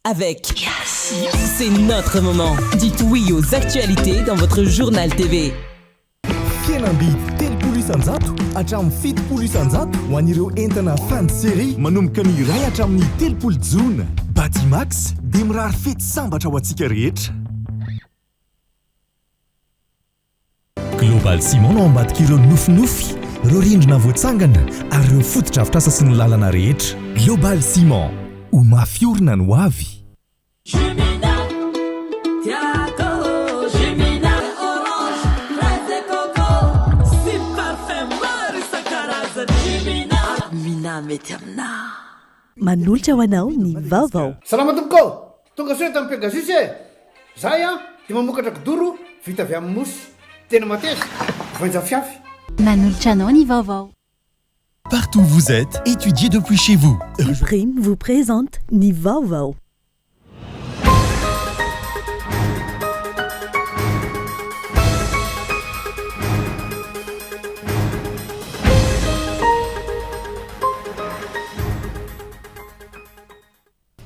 Avec C'est notre moment. Dites oui aux actualités dans votre journal TV. Fihenam-bidy 30% hatramin'ny 70% ho an'ireo entana fin de série manomboka ny iray hatramin'ny 30 jona. Batimax dia mirary fety sambatra ho antsika rehetra. Global Ciment no ao ambadik'ireo nofinofy, ireo rindrina voatsangana ary ireo fotodrafitrasa sy ny lalana rehetra. Global Ciment, ho mafy orina ny ho avy. Jumina, tiako Jumina, orange, fraise et coco, sy parfum maro isan-karazany Jumina, Mina mety aminà. Manolotra ho anao ny vaovao. Salama tompoko ô! Tonga soa eto amin'ny Pegasus e! Zahay an dia mamokatra kidoro vita avy amin'ny mousse. Tena mateza, voainjafiafy. Manolotra anao ny vaovao. Partout où vous êtes, étudiez depuis chez vous. Prime vous présente ny vaovao.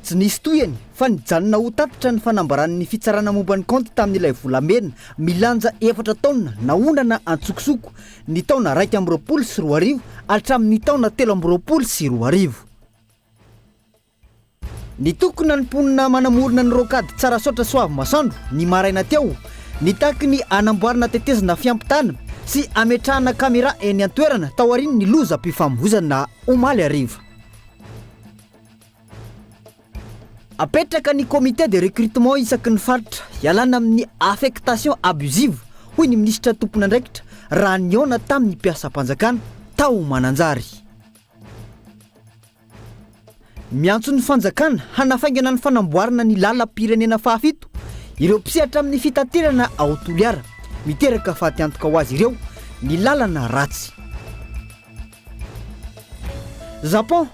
Tsy nisy tohiny fa nijanona ho tatitra ny fanambaran'ny fitsarana momba ny kaonty tamin'ilay volamena milanja efatra taonina naondrana an-tsokosoko ny taona 2021 hatramin'ny taona 2023. Nitokona ny mponina manamorona ny Rocade Tsarasaotra Soavimasoandro ny maraina teo, nitaky ny hanamboarana tetezana fiampitana sy hametrahana camera eny an-toerana taorian'ny lozam-pifamoivoizana omaly hariva. Apetraka ny comité de recrutement isaky ny faritra hialana amin'ny affectation abusive, hoy ny minisitra tompon'andraikitra raha nihaona tamin'ny mpiasam-panjakana tao Mananjary. Miantso ny fanjakana hanafaingana ny fanamboarana ny lalam-pirenena fahafito ireo mpisehatra amin'ny fitaterana ao Toliara. Miteraka fatiantoka ho azy ireo ny lalana ratsy. Japon,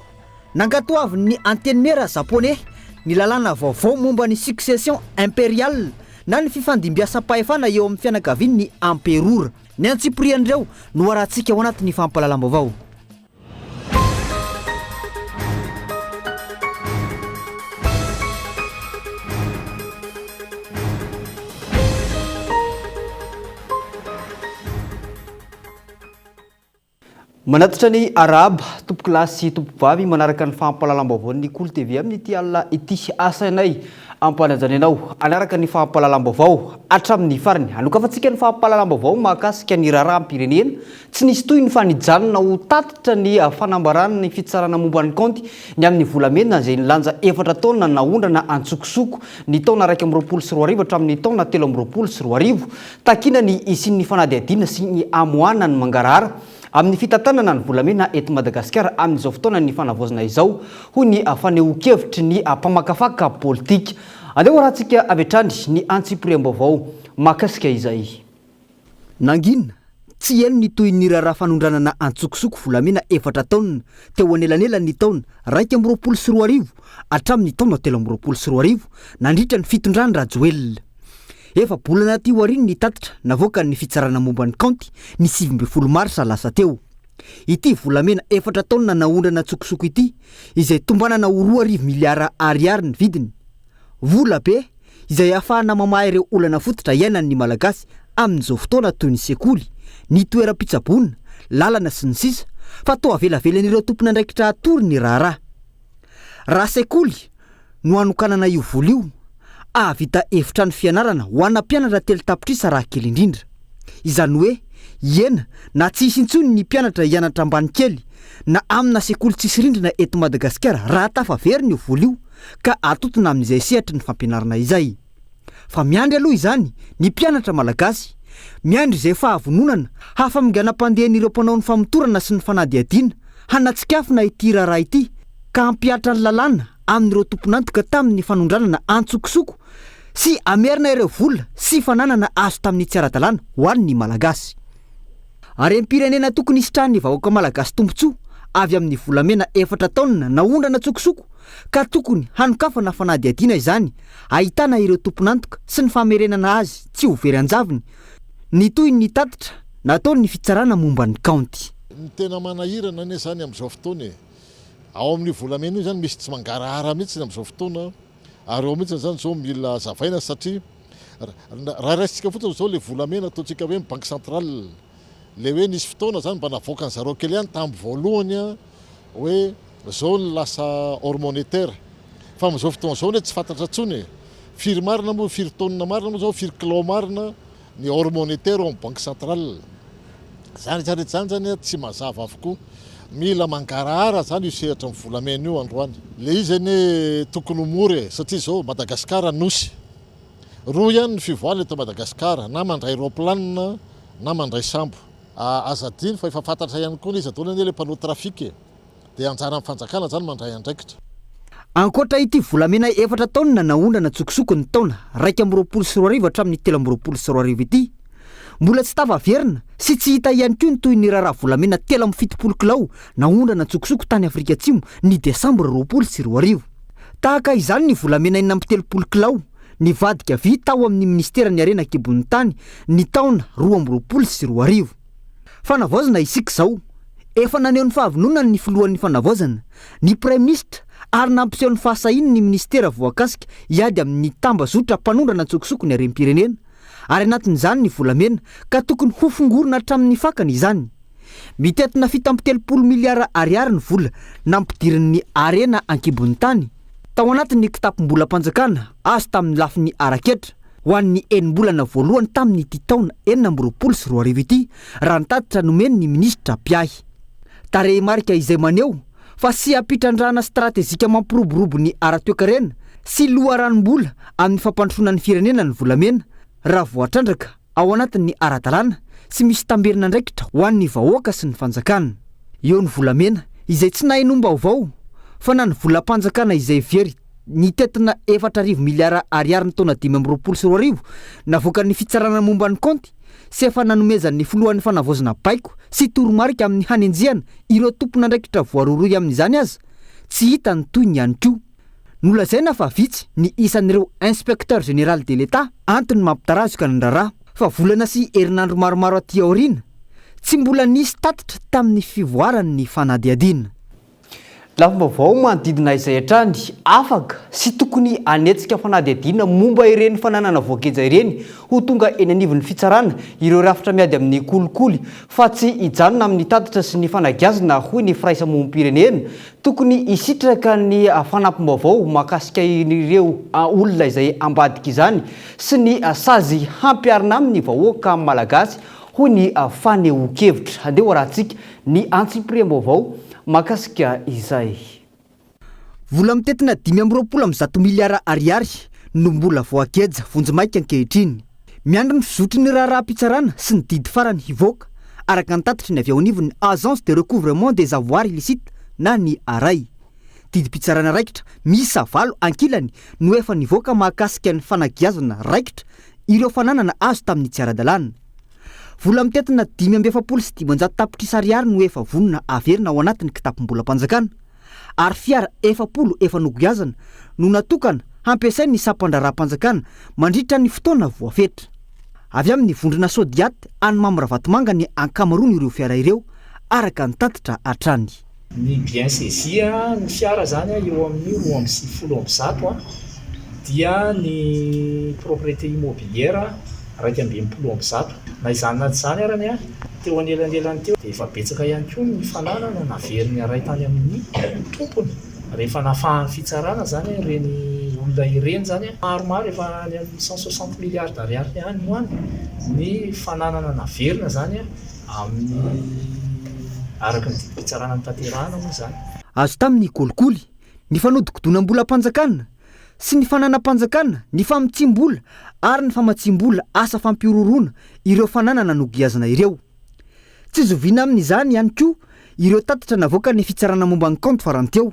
Nankatoavin'ny Antenimiera Japoney ny lalàna vaovao momba ny succession impériale na ny fifandimbiasam-pahefana eo amin'ny fianakavian'ny amperora. Ny antsipirian'ireo no arahantsika ao anatin'ny fampahalalam-baovao. Manatitra ny arahaba, tompokolahy sy tompokovavy manaraka ny fampahalalam-baovaon'ny Kolo TV amin'ity alina ity. Asainay ampanajana ianao hanaraka ny fampahalalam-baovao hatramin'ny farany. Hanokafantsika ny fampahalalam-baovao mahakasika ny raharaham-pirenena Tsy nisy tohiny fa nijanona ho tatitra ny fanambaran'ny fitsarana momba ny kaonty ny amin'ny volamena izay nilanja efatra taonina naondrana antsokosoko ny taona 2021 hatramin'ny taona 2023. Takiana ny hisian'ny fanadihadiana sy ny hamoahana ny mangarahara amin'ny fitantanana ny volamena eto Madagasikara amin'izao fotoanan'ny fanavaozana izao, hoy ny fanehoan-kevitry ny mpamakafaka politika. Aleo arahantsika avy hatrany ny antsipiriam-baovao mahakasika izay. Nangina, tsy heno ny tohin'ny raharaha fanondranana antsokosoko volamena efatra taonina teo anelanelan'ny taona 2021 hatramin'ny taona 2023 nandritra ny fitondran-dRajoelina. Efa-bolana aty aoriana ny tatitra navoakan'ny fitsarana momba ny kaonty ny 19 marsa lasa teo. Ity volamena efatra taonina naondrana antsokosoko ity izay tombanana ho 2000 miliara ariary ny vidiny. Vola be izay ahafahana mamaha ireo olana fototra iainan'ny Malagasy amin'izao fotoana toy ny sekoly, ny toeram-pitsaboana, lalana sy ny sisa fa toa avelavelan'ireo tompon'andraikitra hatory ny raharaha. Raha sekoly no hanokanana io vola io, hahavita efitrano fianarana ho ana mpianatra telo tapitrisa raha kely indrindra. Izany hoe hihena na tsy hisy intsony ny mpianatra hianatra ambany kely na amina sekoly tsisy rindrina eto Madagasikara raha tafaverina io vola io ka atotona amin'izay sehatry ny fampianarana izay. Fa miandry aloha izany ny mpianatra malagasy, miandry izay fahavononana hahafaminganam-pandehan'ireo mpanao ny famotorana sy ny fanadihadiana hanatsikafona ity raharaha ity ka hampihatra ny lalàna amin'ireo tompon'antoka tamin'ny fanondranana antsokosoko sy hamerina ireo vola sy fananana azo tamin'ny tsy ara-dalàna ho an'ny Malagasy. Harem-pirenena tokony hisitrahan'ny vahoaka malagasy tombontsoa avy amin'ny volamena efatra taonina naondrana an-tsokosoko ka tokony hanokafana fanadihadiana izany ahitana ireo tompon'antoka sy ny famerenana azy tsy ho very an-javony ny tohin'ny tatitra nataon'ny fitsarana momba ny kaonty. Ny tena manahirana anie izany amin'izao fotoana e! Ao amin'io volamena io izany misy tsy mangarahara mihitsy amin'izao fotoana. Ary ao mihitsy izany izao mila hazavaina satria raha raisintsika fotsiny izao ilay volamena ataontsika hoe ny banque centrale, ilay hoe nisy fotoana izany mba navoakan'ny zareo kely ihany tamin'ny voalohany hoe izao ny lasa or monétaire. Fa amin'izao fotoana izao anie tsy fantatra intsony e! Firy marina moa, firy taonina marina moa izao, firy kilao marina ny or monétaire ao amin'ny banque centrale. Izany rehetra rehetra izany izany tsy mazava avokoa. Mila mangarahara izany io sehatry ny volamena io androany. Ilay izy anie tokony ho mora e, satria izao Madagasikara nosy. Roa ihany ny fivoahana eto Madagasikara, na mandray roaplanina na mandray sambo. Aza adino fa efa fantatra ihany koa ny iza daholo anie ilay mpanao trafic e. Dia anjaran'ny fanjakana izany mandray andraikitra. Ankoatra ity volamena efatra taonina naondrana an-tsokosoko ny taona 2021 hatramin'ny 2023 ity, mbola tsy tafaverina sy tsy hita ihany koa ny tohin'ny raharaha volamena 73 kilao naondrana an-tsokosoko tany Afrika Atsimo ny desambra 2020. Tahaka izany ny volamena 36 kilao nivadika vy tao amin'ny minisiteran'ny harena an-kibon'ny tany ny taona 2022. Fanavaozana isika izao. Efa naneho ny fahavononany ny filohan'ny fanavaozana, ny praiminisitra ary nampiseho ny fahasahiany ny minisitera voakasika hiady amin'ny tambazotra mpanondrana an-tsokosoko ny harem-pirenena ary anatin'izany ny volamena ka tokony hofongorina hatramin'ny fakany izany. Mitentina 37 miliara ariary ny vola nampidirin'ny harena an-kibon'ny tany tao anatin'ny kitapom-bolam-panjakana azo tamin'ny lafiny ara-ketra. ho an'ny enim-bolana voalohany tamin'ity taona 2026 ity, raha ny tatitra nomen'ny minisitra mpiahy. Tarehimarika izay maneho fa seha-pitrandrahana stratejika mampiroborobo ny ara-toekarena sy loharanom-bola amin'ny fampandrosoana ny firenena ny volamena raha voatrandraka ao anatin'ny ara-dalàna sy misy tamberin'andraikitra ho an'ny vahoaka sy ny fanjakana. Eo ny volamena izay tsy nahenoam-baovao fa na ny volam-panjakana izay very nitentina 4000 miliara ariary ny taona 2025 navoakan'ny fitsarana momba ny kaonty sy efa nanomezan'ny filohan'ny fanavaozana baiko sy toromarika amin'ny hanenjehana ireo tompon'andraikitra voarohirohy amin'izany aza tsy hita ny tohiny ihany koa. Nolazaina fa vitsy ny isan'ireo Inspecteur Général de l'Etat antony mampitarazoka ny raharaha fa volana sy herinandro maromaro aty aoriana tsy mbola nisy tatitra tamin'ny fivoaran'ny fanadihadiana. Lafim-baovao manodidina izay hatrany, afaka sy tokony hanetsika fanadihadiana momba ireny fananana voageja ireny ho tonga eny anivon'ny fitsarana ireo rafitra miady amin'ny kolikoly fa tsy hijanona amin'ny tatitra sy ny fanagiazana hoy ny firaisamonim-pirenena. Tokony hisitraka ny fanampim-baovao mahakasika ireo olona izay ambadika izany sy ny sazy hampiharina aminy ny vahoaka malagasy hoy ny fanehoan-kevitra. Andeha ho arahantsika ny antsipiriam-baovao mahakasika izay. Vola mitentina 125 miliara ariary no mbola voageja vonjimaika ankehitriny. Miandry ny fizotry ny raharaham-pitsarana sy ny didy farany hivoaka, araka ny tatitry ny avy ao anivon'ny Agence de recouvrement des avoirs illicites na ny ARAI. Didim-pitsarana raikitra miisa valo ankilany no efa nivoaka mahakasika ny fanagiazana raikitra ireo fananana azo tamin'ny tsy ara-dalàna. Vola mitentina 545 tapitrisa ariary no efa vonona averina ao anatin'ny kitapom-bolam-panjakana, ary fiara 40 efa nogiazana no natokana hampiasain'ny sampan-draharaham-panjakana mandritra ny fotoana voafetra. Avy amin'ny vondrona Sodiat any Mamy Ravatomanga ny ankamaroan'ireo fiara ireo, araka ny tatitra hatrany. Ny bien saisi, ny fiara izany eo amin'ny 192 dia ny propriété immobilière 161. Na izany na tsy izany arany, teo anelanelany teo dia efa betsaka ihany koa ny fananana naverin'ny iray tany amin'ny tompony rehefa nafahan'ny fitsarana izany ireny olona ireny izany. Maromaro efa any amin'ny 160 milliards d'ariary any ho any ny fananana naverina izany. Amin'ny araka ny didim-pitsarana notanterahana moa izany. Azo tamin'ny kolikoly, ny fanodikodonam-bolam-panjakana sy ny fananam-panjakana, ny famotsiam-bola ary ny famatsiam-bola asa fampihorohoroana ireo fananana nogiazana ireo. Tsy zoviana amin'izany ihany koa ireo tatitra navoakan'ny fitsarana momba ny kaonty farany teo.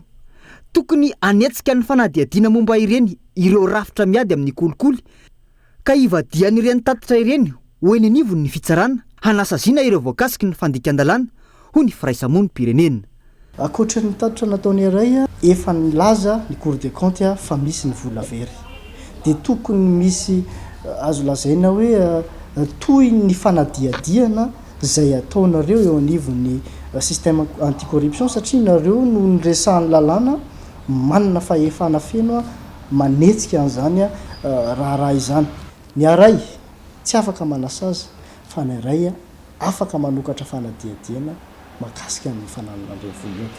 Tokony hanetsika ny fanadihadiana momba ireny ireo rafitra miady amin'ny kolikoly ka hivadihan'ireny tatitra ireny ho eny anivon'ny fitsarana hanasaziana ireo voakasiky ny fandikan-dalàna, hoy ny firaisamonim-pirenena. Ankoatra ny tatitra nataon'ny RAI, efa nilaza ny Cour des comptes fa misy ny vola very. Dia tokony misy azo lazaina hoe toy ny fanadihadihana izay ataonareo eo anivon'ny système anti-corruption satria nareo no niresahan'ny lalàna manana fahefana feno. manetsika an'izany raharaha izany. Ny aray tsy afaka manasazy fa ny aray afaka manokatra fanadihadiana mahakasika ny fananana an'ireo vola ireo.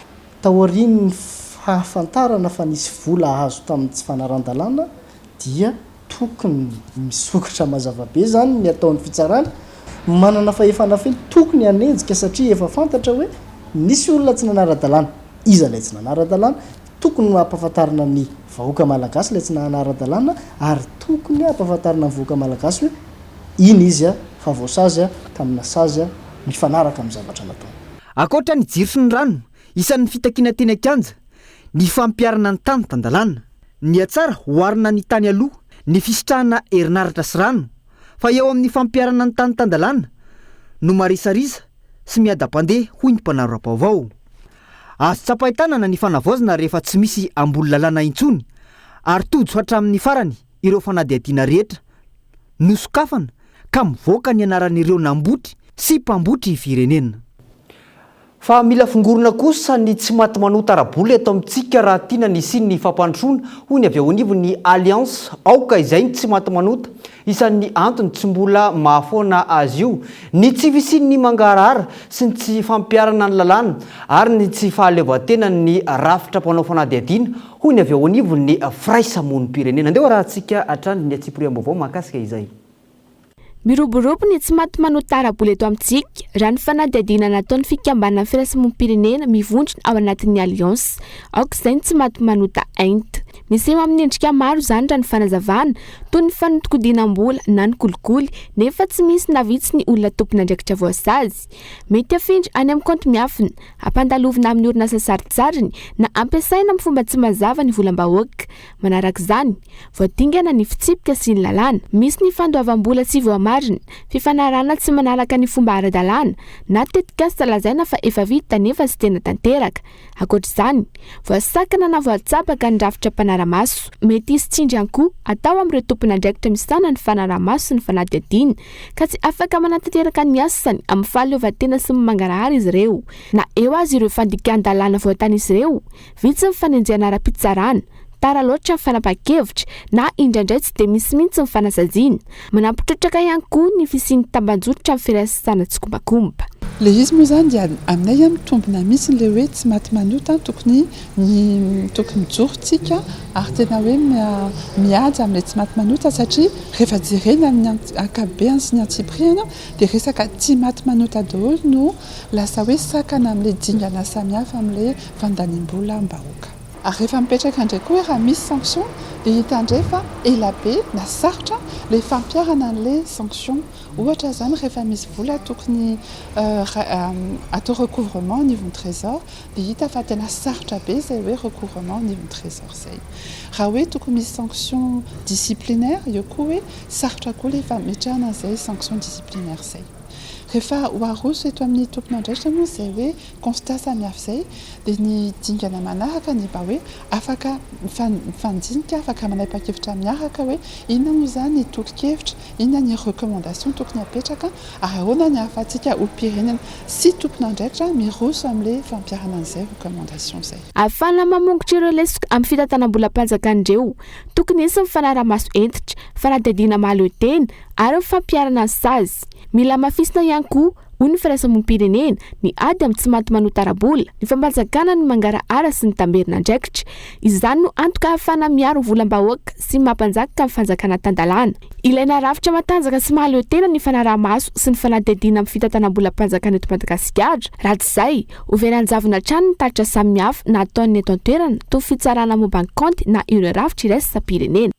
Taorian'ny fahafantarana fa nisy vola azo tamin'ny tsy fanaran-dalàna dia tokony misokatra mazava be izany ny ataon'ny fitsarana, manana fahefana feno, tokony hanenjika satria efa fantatra hoe nisy olona tsy nanara-dalàna, iza ilay tsy nanara-dalàna, tokony hampahafantarina ny vahoaka malagasy ilay tsy nanara-dalàna ary tokony hampahafantarina ny vahoaka malagasy hoe iny izy fa voasazy tamina sazy mifanaraka amin'ny zavatra nataony. Ankoatra ny jiro sy ny rano, isan'ny fitakiana teny an-kianja ny fampiharana ny tany tan-dalàna. Nihatsara oharina ny tany aloha ny fisitrahana herinaratra sy rano, fa eo amin'ny fampiharana ny tany tan-dalàna no marisarisa sy miadam-pandeha, hoy ny mpanara-baovao. Azo tsapain-tanana ny fanavaozana rehefa tsy misy ambony lalàna intsony ary tojo hatramin'ny farany ireo fanadihadiana rehetra nosokafana ka mivoaka ny anaran'ireo nambotry sy mpambotry firenena. Fa mila fongorona kosa ny tsy maty manota ara-bola eto amintsika raha tiana ny hisian'ny fampandrosoana, hoy ny avy ao anivon'ny Alliance Aoka izay ny tsy maty manota. Isan'ny antony tsy mbola mahafoana azy io ny tsy fisian'ny mangarahara sy ny tsy fampiharana ny lalàna ary ny tsy fahaleovantenan'ny rafitra mpanao fanadihadiana, hoy ny avy ao anivon'ny firaisamonim-pirenena. Andeha hoarahantsika hatrany ny antsipiriam-baovao mahakasika izay. Miroborobo ny tsy maty manota ara-bola eto amintsika, raha ny fanadihadiana nataon'ny fikambanana firaisamonim-pirenena mivondrona ao anatin'ny Alliance Aoka izay ny tsy maty manota Aint. Miseho amin'ny endrika maro izany raha ny fanazavana, toy ny fanodikodinam-bola na ny kolikoly, nefa tsy misy na vitsy ny olona tompon'andraikitra voasazy. Mety hafindra any amin'ny kaonty miafina, ampandalovina amin'ny orinasa sarintsariny na ampiasaina amin'ny fomba tsy mazava ny volam-bahoaka. Manaraka izany, voadingana ny fitsipika sy ny lalàna. Misy ny fandoavam-bola tsy voamarina, fifanarahana tsy manaraka ny fomba ara-dalàna, na tetikasa lazaina fa efa vita nefa tsy tena tanteraka. Ankoatra izany, voasakana na voatsabaka ny rafitra mpanara-maso. Mety hisy tsindry ihany koa atao amin'ireo tompon'andraikitra misahana ny fanaraha-maso sy ny fanadihadiana, ka tsy afaka manatanteraka ny asany amin'ny fahaleovantena sy ny mangarahara izy ireo. Na eo aza ireo fandikan-dalàna voatanisa ireo, Vitsy ny fanenjehana ara-pitsarana, tara loatra ny fanapahan-kevitra, na indraindray tsy dia misy mihitsy ny fanasaziana. Manampy trotraka ihany koa ny fisian'ny tambanjotra amin'ny firaisana tsikombakomba. Ilay izy moa izany dia aminay mitombina mihitsy ilay hoe tsy maty manota, tokony ny tokony mijoro tsika ary tena hoe miady amin'ilay tsy maty manota satria rehefa jerena amin'ny ankapobeny sy ny antsipirihany dia resaka tsy maty manota daholo no lasa hoe sakana amin'ilay dingana samihafa amin'ilay fandaniam-bolam-bahoaka. Ary rehefa mipetraka indray koa hoe raha misy sanction dia hita indray fa ela be na sarotra ilay fampiharana an'ilay sanction. Ohatra izany rehefa misy vola tokony atao recouvrement anivon'ny trésor dia hita fa tena sarotra be izay hoe recouvrement anivon'ny trésor izay. Raha hoe tokony misy sanction disciplinaire eo koa hoe sarotra koa ilay fametrahana an'izay sanction disciplinaire izay. Rehefa ho aroso eto amin'ny tompon'andraikitra moa izay hoe constat samihafa izay dia ny dingana manaraka ny mba hoe afaka mifandinika, afaka manapa-kevitra miaraka hoe inona moa izany ny tolo-kevitra, inona ny recommandation tokony hapetraka ary ahoana ny ahafahantsika olom-pirenena sy tompon'andraikitra miroso amin'ilay fampiharana an'izay recommandation izay. Ahafahana mamongotra ireo lesoka amin'ny fitantanam-bolam-panjakana ireo, tokony hisy ny fanaraha-maso hentitra, fanadihadiana mahaleo tena ary ny fampiharana ny sazy. Mila hamafisina ihany koa hoy ny firaisamonim-pirenena, ny ady amin'ny tsy maty manota ara-bola, ny fampanjakana ny mangarahara sy ny tamberin'andraikitra. Izany no antoka ahafahana miaro ny volam-bahoaka sy mampanjaka ny fanjakana tan-dalàna. Ilaina rafitra matanjaka sy mahaleo tena ny fanaraha-maso sy ny fanadihadiana amin'ny fitantanam-bolam-panjakana eto Madagasikara. Raha tsy izay, ho very an-javona hatrany ny tatitra samihafa na ataon'ny eto an-toerana toy ny fitsarana momba ny kaonty na ireo rafitra iraisam-pirenena.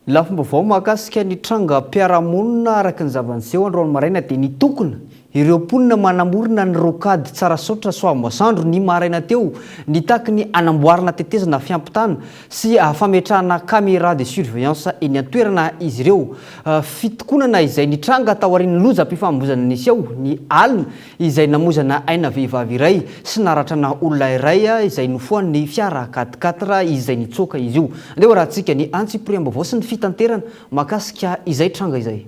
Lafim-baovao mahakasika ny trangam-piarahamonina araka ny zava-niseho androany maraina dia nitokona ireo mponina manamorona ny rocade Tsarasaotra Soavimasoandro ny maraina teo nitaky ny hanamboarana tetezana fiampitana sy fametrahana caméra de surveillance eny an-toerana izy ireo. Fitokonana izay nitranga taorian'ny lozam-pifamoivoizana niseho ny alina izay namoizana aina vehivavy iray sy naratrana olona iray izay nofoan'ny fiara quatre quatre izay nitsoaka izy io. Andeha hoarahantsika ny antsipiriam-baovao sy ny fitanterana mahakasika izay tranga izay.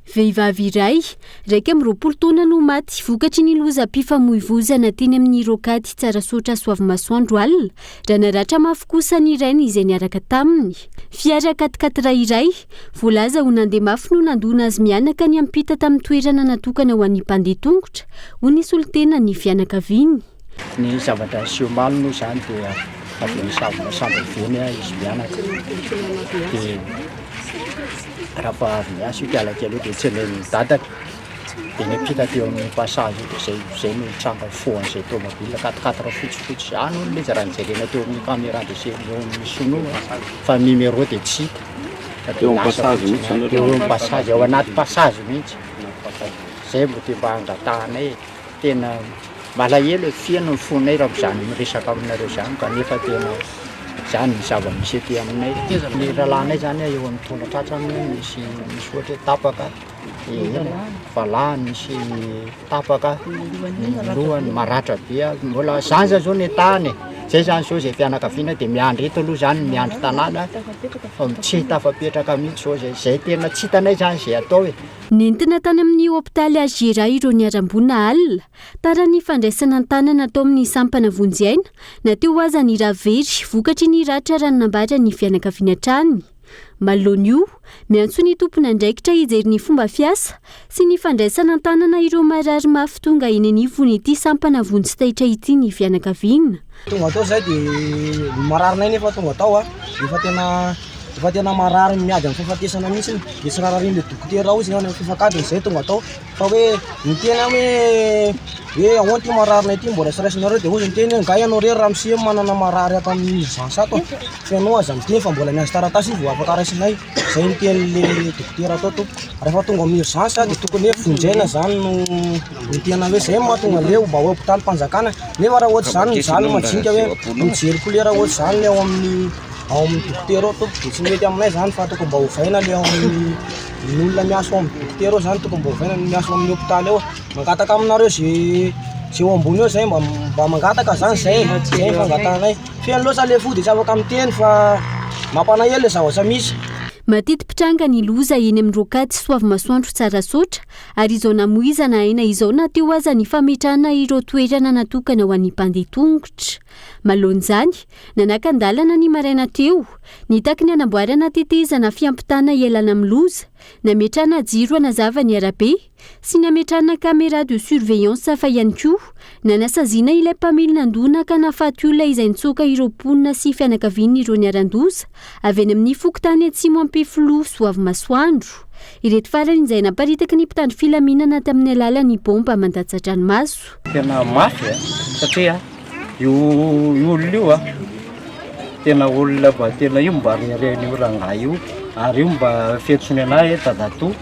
Vehivavy iray, 21 taona no maty vokatry ny lozam-pifamoivoizana teny amin'ny Rocade Tsarasaotra Soavimasoandro alina, raha naratra mafy kosa ny rainy izay niaraka taminy. Fiara quat-quatre iray, voalaza ho nandeha mafy no nandona azy mianaka niampita tamin'ny toerana natokana ho an'ny mpandeha tongotra, hoy ny solontenan'ny fianakaviany. Ny zavatra niseho omaly moa izany dia avy nisavona sambo avy eny izy mianaka dia raha vao avy niasa io mpiala kely io dia tsenain'ny dadany dia niampita teo amin'ny passage io dia izay izay no nitranga nifohan'izay tomobile quatre quatre fotsifotsy izany hono ilay izy raha nijerena teo amin'ny caméra de sé- eo amin'ny sinoa fa ny numéro dia tsy hita fa dia Teo amin'ny lasa passage fotsiny mihitsy izany teo amin'ny passage ao anaty passage mihitsy izay mbo dia mba angatahanay e. Tena malahelo e, feno ny fonay raha izany miresaka aminareo izany kanefa tena izany ny zava-misy ety aminay. Ny rahalahinay izany eo amin'ny taona tratrany misy misy ohatra hoe tapaka, eny valahany misy tapaka, ny lohany maratra be, mbola zaza zao ny entany e, zay zany zao zay fianakaviana de miandry eto aloha zany miandry tanàna fa tsy tafapetraka mihitsy zao zay, zay tena tsy hitanay zany zay atao e. Nentina tany amin'ny hopitaly HJRA ireo niharam-boina alina. Tara ny fandraisana an-tanana tao amin'ny sampana vonjy aina, na teo aza ny ra very vokatry ny ratra raha ny nambaran'ny fianakaviana hatrany. Manoloana io, miantso ny tompon'andraikitra hijery ny fomba fiasa sy ny fandraisana an-tanana ireo marary mafy tonga eny anivon'ity sampana vonjy taitra ity ny fianakaviana. Tonga tao zay de ny mararinay nefa tonga tao a, efa tena efa tena marary miady amin'ny fahafatesana mihitsy de tsy rararian'le dokotera ao izy any amin'ny fefak'adiny zay tonga tao fa hoe niteny aho hoe hoe ahoana ty mararinay ty mbola tsy raisinareo de hozy niteny hoe nga ianao rery ramose manana marary ato amin'ny urgence ato fa ianao aza miteny fa mbola miandry taratasy vao afaka raisinay. Zay ny tenin'le dokotera tao tompoko. Rehefa tonga amin'ny urgence dia tokony hoe vonjena zany no no tena hoe zay no mahatonga an'le mba hoe hopitalim-panjakana. Nefa raha ohatra zany mijaly majinika hoe mijery couleur ohatr'izany le ao amin'ny ao amin'ny dokotera ao tompoko dia tsy mety aminay zany fa tokony mba ovaina le ao amin'ny ny olona miasa ao amin'ny dokotera ao zany tokony mba ovaina ny miasa ao amin'ny hopitaly ao. Mangataka aminareo ze ze eo ambony eo zay mba mba mangataka zany zay e, zay ny fangatahanay. Feno loatra le fo dia tsy afaka miteny fa mampalahelo le zavatra misy. Mateti-pitranga ny loza eny amin'ny Rocade Soavimasoandro Tsarasaotra ary izao namoizana aina izao na teo aza ny fametrahana ireo toerana natokana ho an'ny mpandeha tongotra. Manoloana izany, nanakan-dalana ny maraina teo, nitaky ny hanamboarana tetezana fiampitana hialana amin'ny loza, nametrahana jiro hanazava ny arabe, sy nametrahana caméra de surveillance fa ihany koa nanasaziana ilay mpamily nandona ka nahafaty olona izay nitsoaka ireo mponina sy fianakavian'ireo niharan-doza avy any amin'ny fokontany Atsimo Ampefiloha Soavimasoandro. Ireto farany izay naparitaky ny mpitandro filaminana tamin'ny alalan'ny bomba mandatsa-dranomaso. Tena mafy a, satria io olona io a, tena olona mba tena io mba reharehan'io rangahy io ary io mba fiantsony anahy hoe dadatoa.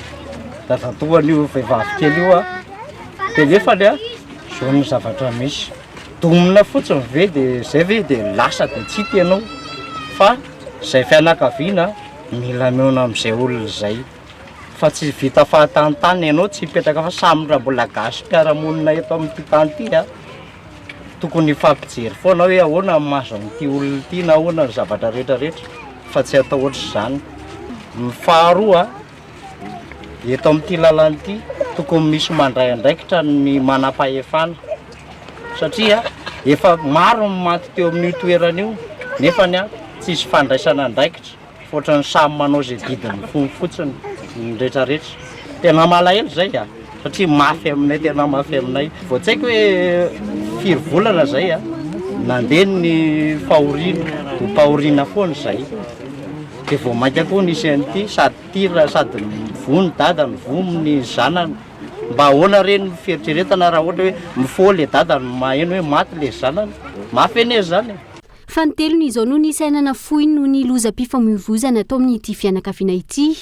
Dadatoa an'io vehivavy kely io a, de nefany a, zao ny zavatra misy, domina fotsiny ve de zay ve de lasa de tsy hita ianao, fa zay fianakaviana mila mihaona am'zay olona zay, fa tsy vita fahatantany ianao tsy hipetraka fa samy raha mbola gasy mpiara-monina eto amin'ity tany ity a, tokony hifampijery foana hoe ahoana ny mahazo an'ity olona ity na ahoana ny zavatra rehetrarehetra fa tsy atao ohatr'izany. Ny faharoa. Eto amin'ity lalana ity, tokony misy mandray andraikitra ny manam-pahefana satria efa maro ny maty teo amin'io toerana io nefany tsisy fandraisana andraikitra fa ohatran'ny samy manao izay didin'ny fony fotsiny ny rehetrarehetra. Tena malahelo izay a, satria mafy aminay, tena mafy aminay. Vao tsy haiko hoe firy volana izay a, nandeha ny fahoriana, dom-pahoriana foana izay. Dia vao mainka koa nisy an'ity sady tir sady mivoa ny dada mivoa ny zanany. Mba ahoana re ny fieritreretana raha ohatra hoe mifoha le dadany maheno hoe maty le zanany? Mafy anie zany e! Fanintelony izao no nisy aina nafoy noho ny lozam-pifamoivoizana tao amin'ity fianakaviana ity.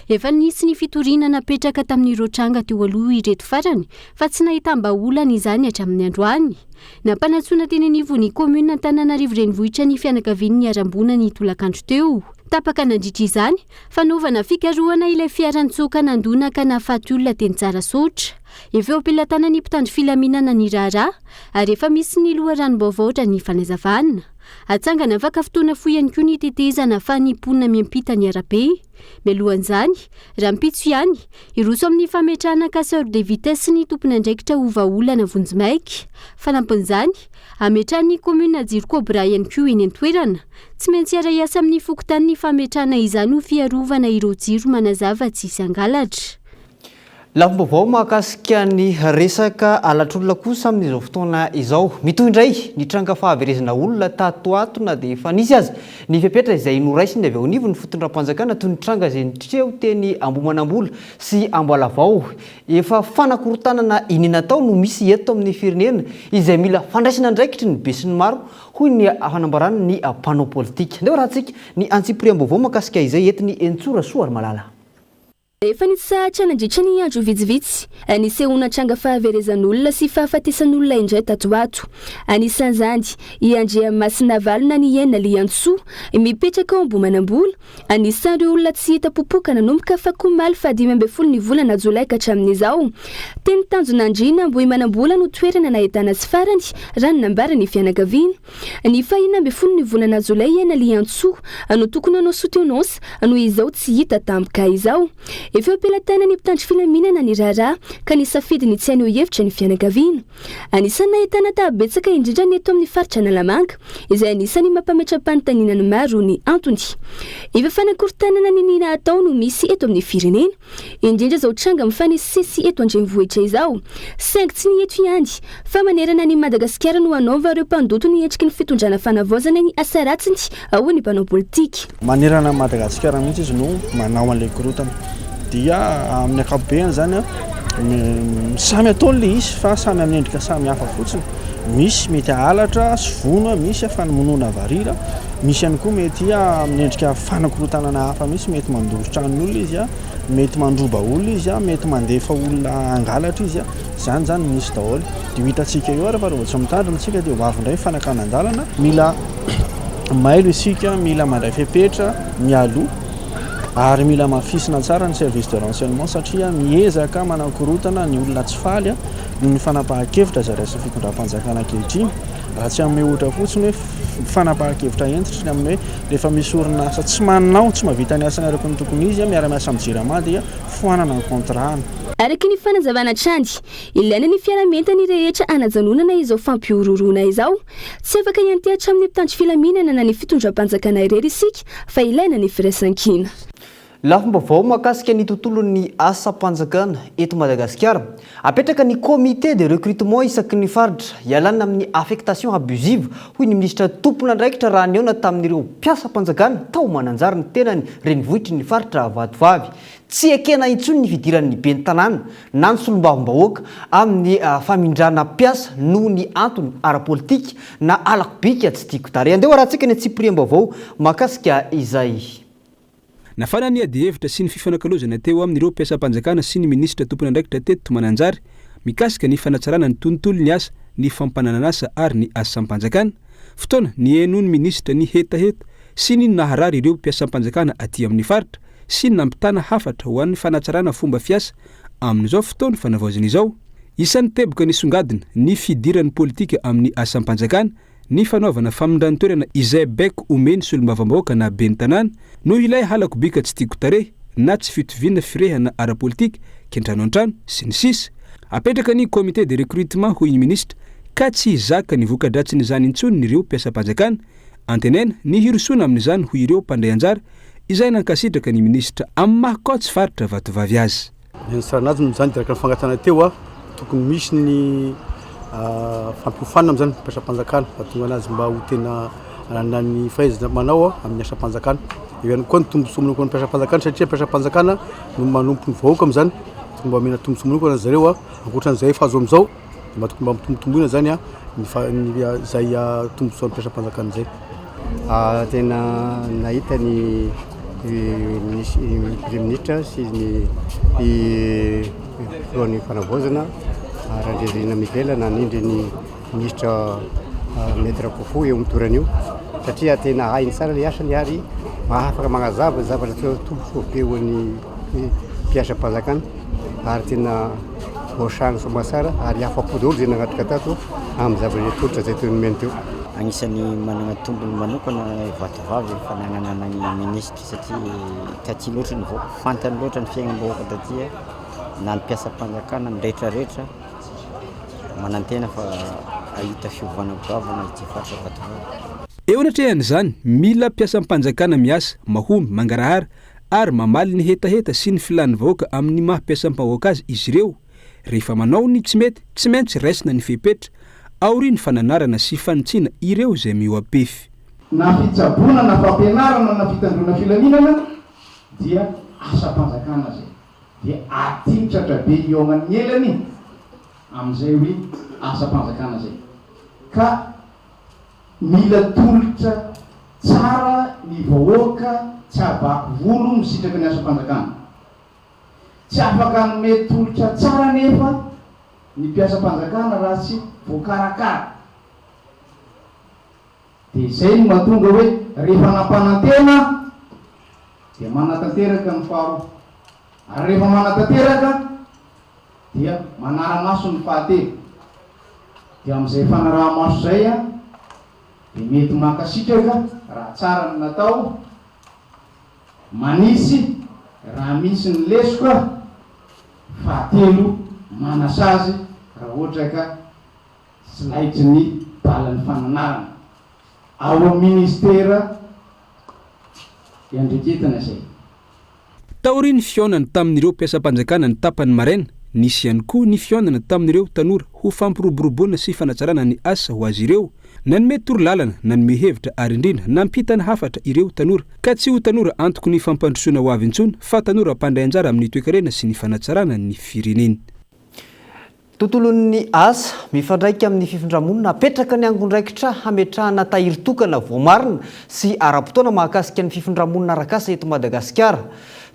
Efa nisy ny fitoriana napetraka tamin'ireo tranga teo aloha ireto farany fa tsy nahitam-bahaolana izany hatramin'ny androany. Nampanantsoina teny anivon'ny kaominina Antananarivo Renivohitra ny fianakavian'ny niharam-boina ny tolakandro teo. Tapaka nandritra izany, fanaovana fikarohana ilay fiara nitsoaka nandona ka nahafaty olona teny Tsarasaotra. Efa eo am-pelatanan'ny mpitandro filaminana ny raharaha ary efa misy ny loharanom-baovao raha ny fanazavana. Hatsangana afaka fotoana fohy ihany koa ny tetezana ahafahan'ny mponina miampita ny arabe. Mialohan'izany, rahampitso ihany, hiroso amin'ny fametrahana casseur de vitesse ny tompon'andraikitra ho vahaolana vonjimaika. Fanampin'izany, hametrahan'ny kaominina jiro cobra ihany koa eny an-toerana. Tsy maintsy hiara-hiasa amin'ny fokontany ny fametrahana izany ho fiarovana ireo jiro manazava tsy hisy hangalatra. Lafim-baovao mahakasika ny resaka halatr'olona kosa amin'izao fotoana izao. Mitohy indray ny tranga fahaverezana olona tato ato na dia efa nisy aza ny fepetra izay noraisiny avy eo anivon'ny fitondram-panjakana toy ny tranga izay nitreo teny Ambohimanambola sy Ambalavao. Efa fanakorontanana iniana atao no misy eto amin'ny firenena izay mila fandraisana andraikitry ny besinimaro hoy ny fanambaran'ny mpanao politika. Andeha hoarahantsika ny antsipiriam-baovao mahakasika izay entin'i Henintsoa Rasoarimalala. Efa nitsahatra nandritra ny andro vitsivitsy nisehoana tranga fahaverezan'olona sy fahafatesan'olona indray tato ho ato. Anisan'izany i Andriamasinavalona Niaina Liantsoa, mipetraka ao Ambohimanambola, anisan'ireo olona tsy hita popoka nanomboka afakomaly faha 15 ny volana jolay ka hatramin'izao. Teny Tanjonandriana Ambohimanambola no toerana nahitana azy farany, raha ny nambaran'ny fianakaviana. Ny faha 16 ny volana jolay i Aina Liantsoa no tokony hanao soutenance noho izao tsy hita tampoka izao. Efa eo am-pelatanan'ny mpitandro filaminana ny raharaha ka nisafidy ny tsy haneho hevitra ny fianakaviana. Anisan'ny nahitana taha betsaka indrindra ny eto amin'ny faritra Analamanga, izay anisan'ny mampametra-panontaniana ny maro ny antony. Efa fanakorontanana niniana atao no misy eto amin'ny firenena. Indrindra izao tranga mifanesisesy eto an-drenivohitra izao. Saingy tsy ny eto ihany, fa manerana an'i Madagasikara no hanaovan'ireo mpandoto ny endriky ny fitondrana fanavaozana ny asa ratsiny, hoy ny mpanao politika. Manerana an'i Madagasikara mihitsy izy no manao an'ilay korontana. Dia amin'ny ankapobeny izany, samy ataony ilay izy fa samy amin'ny endrika samy hafa fotsiny. Misy mety halatra sy vono, misy famonoana varira. Misy ihany koa mety amin'ny endrika fanakorontanana hafa mihitsy, mety mandoro tranon'olona izy, mety mandroba olona izy, mety mandefa olona hangalatra izy, izany izany misy daholo. Dia ho hitantsika eo ary fa raha vao tsy mitandrina isika dia ho avy indray ny fanakanan-dalana. Mila mailo isika, mila mandray fepetra mialoha ary mila hamafisina tsara ny service de renseignement satria miezaka manakorontana ny olona tsy faly noho ny fanapahan-kevitra izay raisin'ny fitondram-panjakana ankehitriny. Raha tsy hanome ohatra fotsiny hoe fanapahan-kevitra hentitra ny amin'ny hoe rehefa misy orinasa tsy manao, tsy mahavita ny asany araka ny tokony izy, miara-miasa amin'ny Jirama dia foanana ny contrat-ny. Araka ny fanazavana hatrany, ilaina ny fiaraha-mientan'ny rehetra hanajanonana izao fampihorohoroana izao. Tsy afaka hiantehatra amin'ny mpitandro filaminana na ny fitondram-panjakana irery isika fa ilaina ny firaisankina. Lafim-baovao mahakasika ny tontolon'ny asam-panjakana eto Madagasikara. Apetraka ny comité de recrutement isaky ny faritra, ialana amin'ny affectation abusive, hoy ny minisitra tompon'andraikitra raha nihaona tamin'ireo mpiasam-panjakana tao Mananjary ny tenany, renivohitry ny faritra Vatovavy. Tsy ekena intsony ny fidiran'ny ben'ny tanàna na ny solombavambahoaka amin'ny famindrana mpiasa noho ny antony ara-politika na halako bika tsy tiako tarehy. Andeha ho arahantsika ny antsipiriam-baovao mahakasika izay. Nafana ny adihevitra sy ny fifanakalozana teo amin'ireo mpiasam-panjakana sy ny minisitra tompon'andraikitra teto Mananjary mikasika ny fanatsarana ny tontolon'ny asa, ny fampananan'asa ary ny asam-panjakana. Fotoana nihainoan'ny minisitra ny hetaheta sy ny naharary ireo mpiasam-panjakana aty amin'ny faritra sy ny nampitana hafatra ho an'ny fanatsarana fomba fiasa amin'izao fotoan'ny fanavaozana izao. Isan'ny teboka nisongadina ny fidiran'ny politika amin'ny asam-panjakana Ny fanaovana famindran-toerana izay baiko omeny solombavambahoaka na ben'ny tanàna noho ilay halako bika tsy tiako tarehy na tsy fitoviana firehana ara-politika, kiantrano an-trano, sy ny sisa Apetraka ny comité de recrutement hoy ny minisitra ka tsy hizaka ny voka-dratsin'izany intsony ireo mpiasam-panjakana. Antenaina ny hirosoana amin'izany hoy ireo mpandray anjara izay nankasitraka ny minisitra amin'ny maha coach faritra Vatovavy azy. Ny antsarana azy moa izany dia araka ny fangatahana teo, tokony misy ny fampiofanana moa izany mpiasam-panjakana hahatonga anazy mba ho tena hanana ny fahaizana manao amin'ny asam-panjakana. Eo ihany koa ny tombontsoa manokana ny mpiasam-panjakana satria mpiasam-panjakana no manompo ny vahoaka amin'izany, tokony mba omena tombontsoa manokana ry zareo ankoatran'izay efa azo amin'izao dia mba tokony mba ampitombotomboina izany ny izay tombontsoan'ny mpiasam-panjakana izay. Tena nahita ny Praiminisitra sy ny filohan'ny fanavaozana Randrianirina Mickael nanindry ny minisitra Maître Koufou eo amin'ny toerana io satria tena hainy tsara ny asany ary afaka manazava ny zavatra tombontsoa be ho an'ny mpiasam-panjakana ary tena voasahana soamantsara ary afa-po daholo izay nanatrika tato amin'ny zavatra tolotra izay teo nomeny teo. Agnisan'ny managna tombony manokana i Vatovavy fanagnana ny minisitry satria taty loatra ny vahoaka, fantany loatra ny fiaignam-bahoaka taty na ny mpiasam-panjakana ny rehetrarehetra, manantena fa hahita fiovana goavana ity faritra Vatovavy. Eo anatrehan'izany, mila mpiasam-panjakana miasa, mahomby, mangarahara ary mamaly ny hetaheta sy ny filan'ny vahoaka amin'ny maha mpiasam-bahoaka azy izy ireo. Rehefa manao ny tsy mety, tsy maintsy raisina ny fepetra, aorian'ny fananarana sy fanitsiana ireo izay mihoa-pefy. Na fitsaboana na fampianarana na fitandroana filaminana dia asam-panjakana izay. Dia aty tratra be hihaonan'ny elany amin'izay hoe asam-panjakana izay. Ka mila tolotra tsara ny vahoaka tsy havaky volo misitraka ny asam-panjakana. Tsy afaka hanome tolotra tsara anefa ny mpiasam-panjakana raha tsy voakarakara. Dia izay no mahatonga hoe rehefa nampanantena dia manatanteraka ny faharoa. Ary rehefa manatanteraka dia manara-maso ny fahatelo. Dia amin'izay fanaraha-maso izay dia mety mankasitraka raha tsara ny natao, Manisy raha misy ny lesoka, fahatelo manasazy raha ohatra ka tsy laitry ny balan'ny fananarana. Ao amin'ny ministera iandreketana izay. Taorian'ny fihaonany tamin'ireo mpiasam-panjakana ny tapany maraina, nisy ihany koa ny fihaonana tamin'ireo tanora ho fampiroboroboana sy fanatsarana ny asa ho azy ireo. Nanome torolalana, nanome hevitra ary indrindra nampita ny hafatra ireo tanora ka tsy ho tanora antoky ny fampandrosoana ho avy intsony fa tanora mpandray anjara amin'ny toekarena sy ny fanatsarana ny firenena. Tontolon'ny asa, mifandraika amin'ny fifindra-monina, apetraka ny angon-draikitra hametrahana tahiry tokana voamarina sy ara-potoana mahakasika ny fifindra-monina arak'asa eto Madagasikara.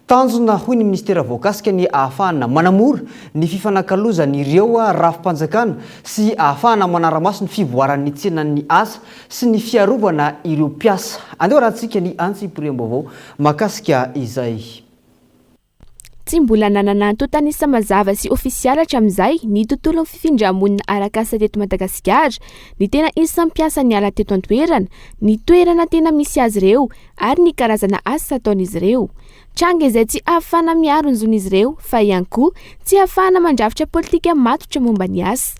Tanjona, hoy ny minisitera voakasika, ny ahafahana manamora ny fifanakalozan'ireo rafi-panjakana sy ahafahana manara-maso ny fivoaran'ny tsenan'ny asa sy ny fiarovana ireo mpiasa. Andeha hoarahantsika ny antsipiriam-baovao mahakasika izay. Tsy mbola nanana antontan'isa mazava sy ofisialy hatramin'izay ny tontolon'ny fifindra-monina arak'asa teto Madagasikara, ny tena isan'ny mpiasa niala teto an-toerana, ny toerana tena misy azy ireo ary ny karazana asa ataon'izy ireo. Tranga izay tsy ahafahana miaro ny zon'izy ireo fa ihany koa tsy ahafahana mandrafitra politika matotra momba ny asa.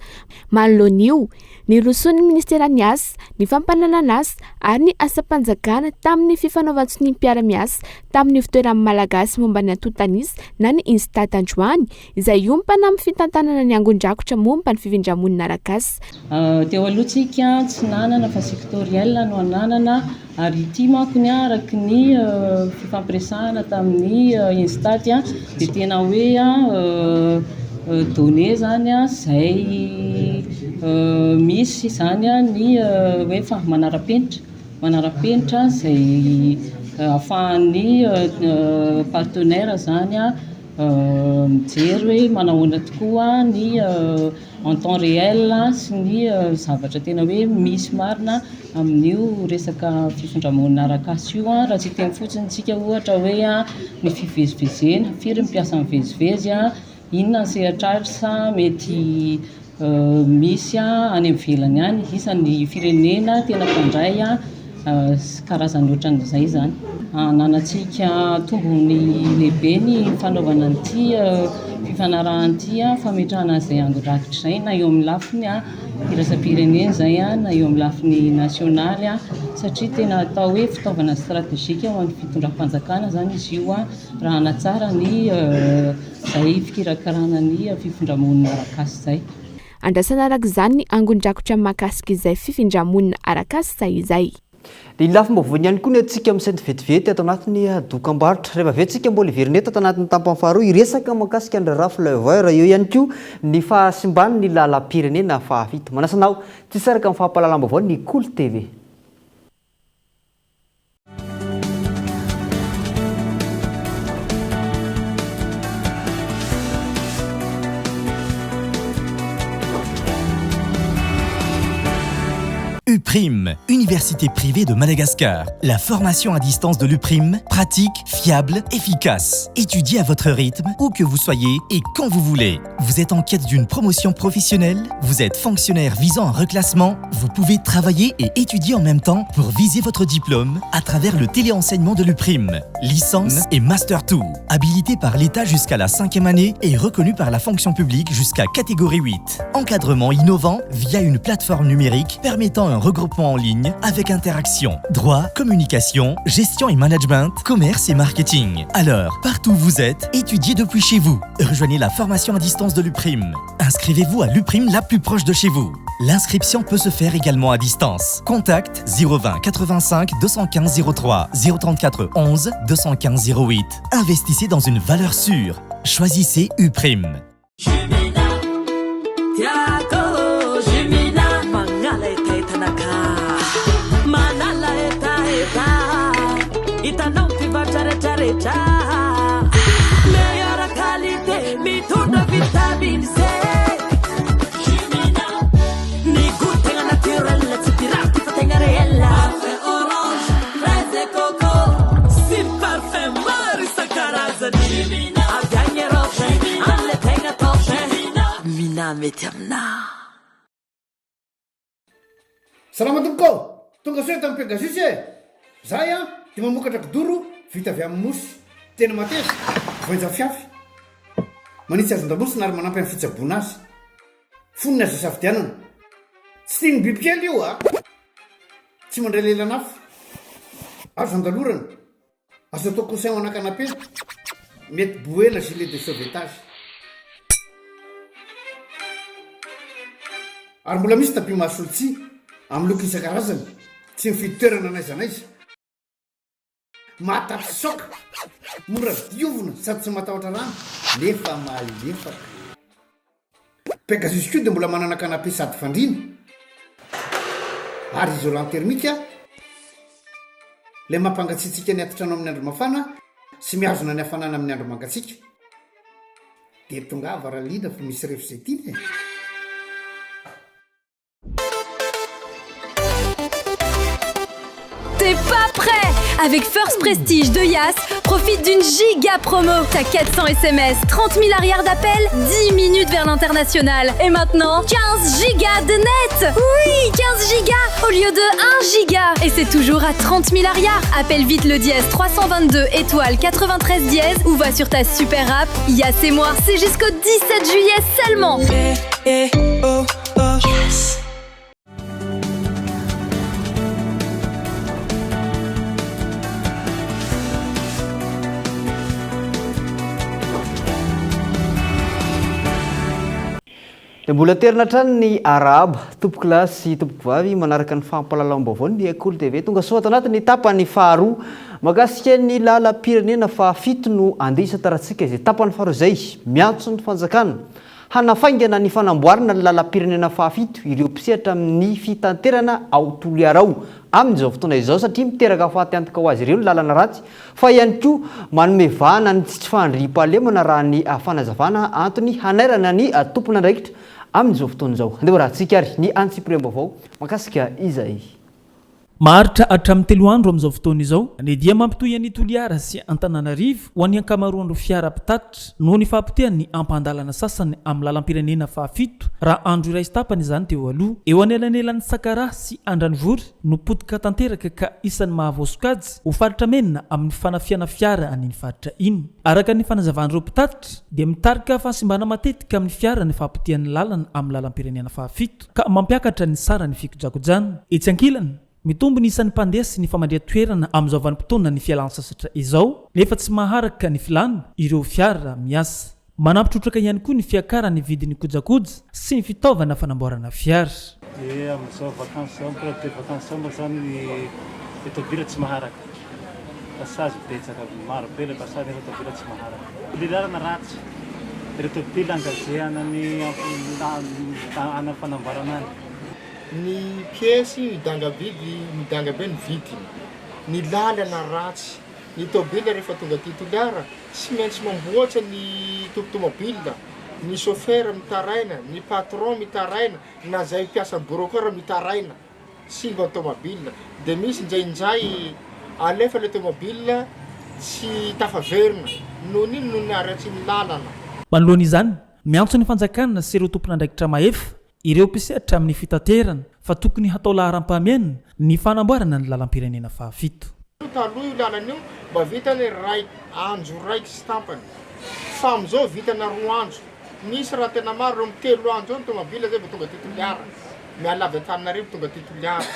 Manoloana io, nirosoan'ny minisiteran'ny Asa, ny fampananan'asa ary ny asam-panjakana tamin'ny fifanaovan-tsonia mpiara-miasa tamin'ny Ivontoeran'ny Malagasy momba ny antontan'isa na ny Instat androany, izay hiompana amin'ny fitantanana ny angon-drakotra momba ny fifindra-monina arak'asa. Teo aloha tsika tsy nanana fa sectoriel no ananana ary ity manko ny araka ny fifampiresahana tamin'ny Instat dia tena hoe données zany izay misy izany ny hoe fa manara-penitra manara-penitra izay ahafahan'ny partenaire zany mijery hoe manahoana tokoa ny en temps réel sy ny zavatra tena hoe misy marina amin'io resaka fifindra-monina arak'asa io. Raha tsy hiteny fotsiny isika ohatra hoe ny fivezivezena, firy ny mpiasa mivezivezy, inona ny sehatr'asa mety misy any ivelany any, isan'ny firenena tena mpandray karazany ohatran'izay izany. Ananantsika tombony lehibe ny fanaovana an'ity fifanarahana ity, fametrahana an'izay angon-drakitra izay na eo amin'ny lafiny iraisam-pirenena izay na eo amin'ny lafiny nasionaly satria tena atao hoe fitaovana stratejika ho an'ny fitondram-panjakana izany izy io raha hanatsara ny izay fikirakarana ny fifindra-monina arak'asa izay. Andrasana araka izany ny angon-drakotra mahakasika izay fifindra-monina arak'asa izay. Dia ny lafim-baovaony ihany koa ny antsika misento vetivety ato anatin'ny dokambarotra. Rehefa avy eo tsika mbola hiverina eto ato anatin'ny tampany faharoa hiresaka mahakasika ny raharaha Fleuver. Eo ihany koa ny fahasimban'ny lalam-pirenena fahafito. Manasa anao tsy hisaraka amin'ny fampahalalam-baovao ny Kolo TV. UPRIM, Université privée de Madagascar. La formation à distance de l'UPRIM, pratique, fiable, efficace. Étudiez à votre rythme, où que vous soyez et quand vous voulez. Vous êtes en quête d'une promotion professionnelle Vous êtes fonctionnaire visant un reclassement Vous pouvez travailler et étudier en même temps pour viser votre diplôme à travers le téléenseignement de l'UPRIM. Licence et Master 2. Habilité par l'État jusqu'à la cinquième année et reconnu par la fonction publique jusqu'à catégorie 8. Encadrement innovant via une plateforme numérique permettant un regroupement en ligne avec interaction, droit, communication, gestion et management, commerce et marketing. Alors, partout où vous êtes, étudiez depuis chez vous. Rejoignez la formation à distance de l'UPRIM. Inscrivez-vous à l'UPRIM la plus proche de chez vous. L'inscription peut se faire également à distance. Contact 020 85 215 03 034 11 215 08. Investissez dans une valeur sûre. Choisissez UPRIM. Tiako Jumina magnala hetahetanaka manala hetaheta hitanao mpivarotra retraretra meilleure qualité mitondra vitamine C Jumina ny goût tegna naturel tsy pirate fa tegna réel Parfum orange fraise et coco sy parfum maro isan-karazany Jumina avy agny Europe amle tegna top Mina mety aminah. Salama tompoko ô! Tonga soa eto amin'ny Pegasus e! Zahay an dia mamokatra kidoro vita avy amin'ny mousse. Tena mateza, voainja fiafy. Manitsy hazon-damosina ary manampy amin'ny fitsaboana azy. Fonony azo isafidianana. Tsy tian'ny bibikely io a! Tsy mandray lelan'afo. Azo andalorana. Azo atao coussin ho ana canapé. Mety bouée na gilet de sauvetage. Ary mbola misy tapis mahasolo tsihy, amin'ny loko isan-karazany, tsy mifidy toerana n'aiza n'aiza. Mahatapy-saoka, mora diovina sady tsy matahotra rano nefa malefaka. Pegasus koa dia mbola manana canapé sady fandriana ary isolant thermique ilay mampangatsiatsiaka ny atitrano amin'ny andro mafana sy mihazona ny hafanana amin'ny andro mangatsiaka. Dia tongava raha liana fa misy ref izay tiana e! T'es pas prêt Avec First Prestige de Yas, profite d'une giga promo. T'as 400 SMS, 30 000 arrières d'appel, 10 minutes vers l'international. Et maintenant, 15 gigas de net Oui, 15 gigas au lieu de 1 giga Et c'est toujours à 30 000 arrières. Appelle vite le dièse 322 étoile 93 dièse ou va sur ta super app. Yas et moi, c'est jusqu'au 17 juillet seulement. Eh, oh, oh. Yes. Dia mbola terina hatrany ny arahaba, tompokolahy sy tompokovavy manaraka ny fampahalalam-baovao ny Kolo TV. Tonga soa ato anatin'ny tapany faharoa mahakasika ny lalam-pirenena fahafito no andeha hisantarantsika izay tapany faharoa izay. Miantso ny fanjakana Hanafaingana ny fanamboarana ny lalam-pirenena fahafito ireo mpisehatra amin'ny fitanterana ao Toliara ao amin'izao fotoana izao satria miteraka fatiantoka ho azy ireo ny lalana ratsy fa ihany koa manome vahana ny tsy fandriampahalemana raha ny fanazavana antony hanairana ny tompon'andraikitra amin'izao fotoana izao. Andeha hoarahantsika ary ny antsipiriam-baovao mahakasika izay. Maharitra hatramin'ny telo andro amin'izao fotoana izao ny dia mampitohy an'i Toliara sy Antananarivo ho an'ny ankamaroan'ireo fiara mpitatitra noho ny fahapotehan'ny ampahan-dalana sasany amin'ny lalam-pirenena fahafito raha andro iray sy tapany izany teo aloha. Eo anelanelan'i Sakaraha sy Andranovory no potika tanteraka ka isan'ny mahavoasokajy ho faritra mena amin'ny fanafihana fiara an'iny faritra iny. Araka ny fanazavan'ireo mpitatitra dia mitarika fahasimbana matetika amin'ny fiara ny fahapotehan'ny lalana amin'ny lalam-pirenena fahafito. ka mampiakatra ny saran'ny fikojakojana. Etsy ankilany, mitombo ny isan'ny mpandeha sy ny famandrihan-toerana amin'izao vanim-potoanan'ny fialan-tsasatra izao, nefa tsy maharaka ny filàna ireo fiara miasa. Manampy trotraka ihany koa ny fiakaran'ny vidin'ny kojakoja sy ny fitaovana fanamboarana fiara. Dia amin'izao vacances izao, période de vacances izao moa izany ny tôbila tsy maharaka. Passage betsaka, maro be ilay passage nefa tôbila tsy maharaka. Ilay lalana ratsy. Ireo tôbila engagé-ana ny any fanamboarana any. Ny pièce midanga biby, midanga be ny vidiny. Ny lalana ratsy. Ny tôbila rehefa tonga aty Toliara, tsy maintsy mamboatra ny tompon-tômôbila, ny chauffeur mitaraina, ny patron mitaraina, na zay mpiasa bureau koa ary mitaraina. Simba ny tomobile dia misy indraindray alefa ilay tomobile tsy tafaverina noho ny inona? Noho ny haratsian'ny lalana. Manoloana izany, miantso ny fanjakana sy ireo tompon'andraikitra mahefa, ireo mpisehatra amin'ny fitaterana fa tokony hatao laharam-pahamehana ny fanamboarana ny lalam-pirenena fahafito. Taloha io lalana io mba vitany ray andro raiky sy tampany fa amizao vitana roa andro. Misy raha tena maro eo amin'ny telo andro eo ny tomobile zay vao tonga aty Toliara. Miala avy Antananarivo tonga aty Toliara.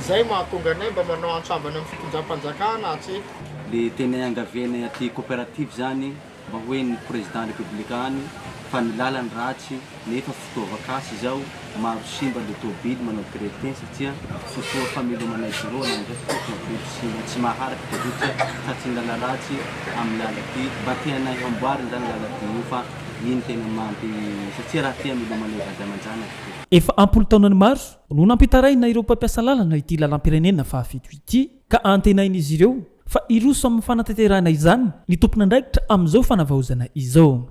Zay mahatonga anay mba manao antso avy any amin'ny fitondram-panjakana hatreto. Le tena iangavianay aty coopérative zany mba ho henon'ny président république any fa ny lalany ratsy nefa fotoa vakansy izao maro simba le tobily manao cretin satria fotoa famelomanay bureau anay ndray satria tobily simba tsy maharaka tobily satria tratry ny lala ratsy amy lala ty mba tianay hamboarina zany lala ty io fa iny tena mampy satria raha ty amelomanay vady aman-janaka ty. Efa am-polo taonany maro no nampitaraina ireo mpampiasa lalana ity lalam-pirenena fahafito ity ka antenain'izy ireo fa hiroso amin'ny fanatanterahana izany ny tompon'andraikitra amin'izao fanavaozana izao.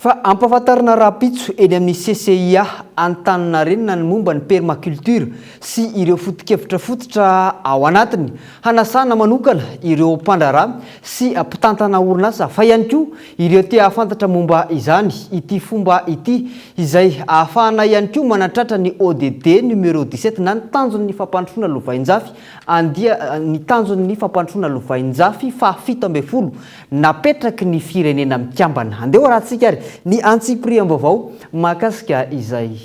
Fa hampahafantarina rahampitso eny amin'ny CCIA Antaninarenina ny momba ny permaculture sy ireo foto-kevitra fototra ao anatiny. Hanasana manokana ireo mpandraharaha sy mpitantana orinasa fa ihany koa ireo te hahafantatra momba izany ity fomba ity izay ahafahana ihany koa manatratra ny ODD numéro 17 na ny tanjon'ny fampandrosoana lovainjafy andia ny tanjon'ny fampandrosoana lovainjafy faha 17 napetraky ny Firenena Mikambana. Andeha hoarahantsika ary ny antsipiriam-baovao mahakasika izay.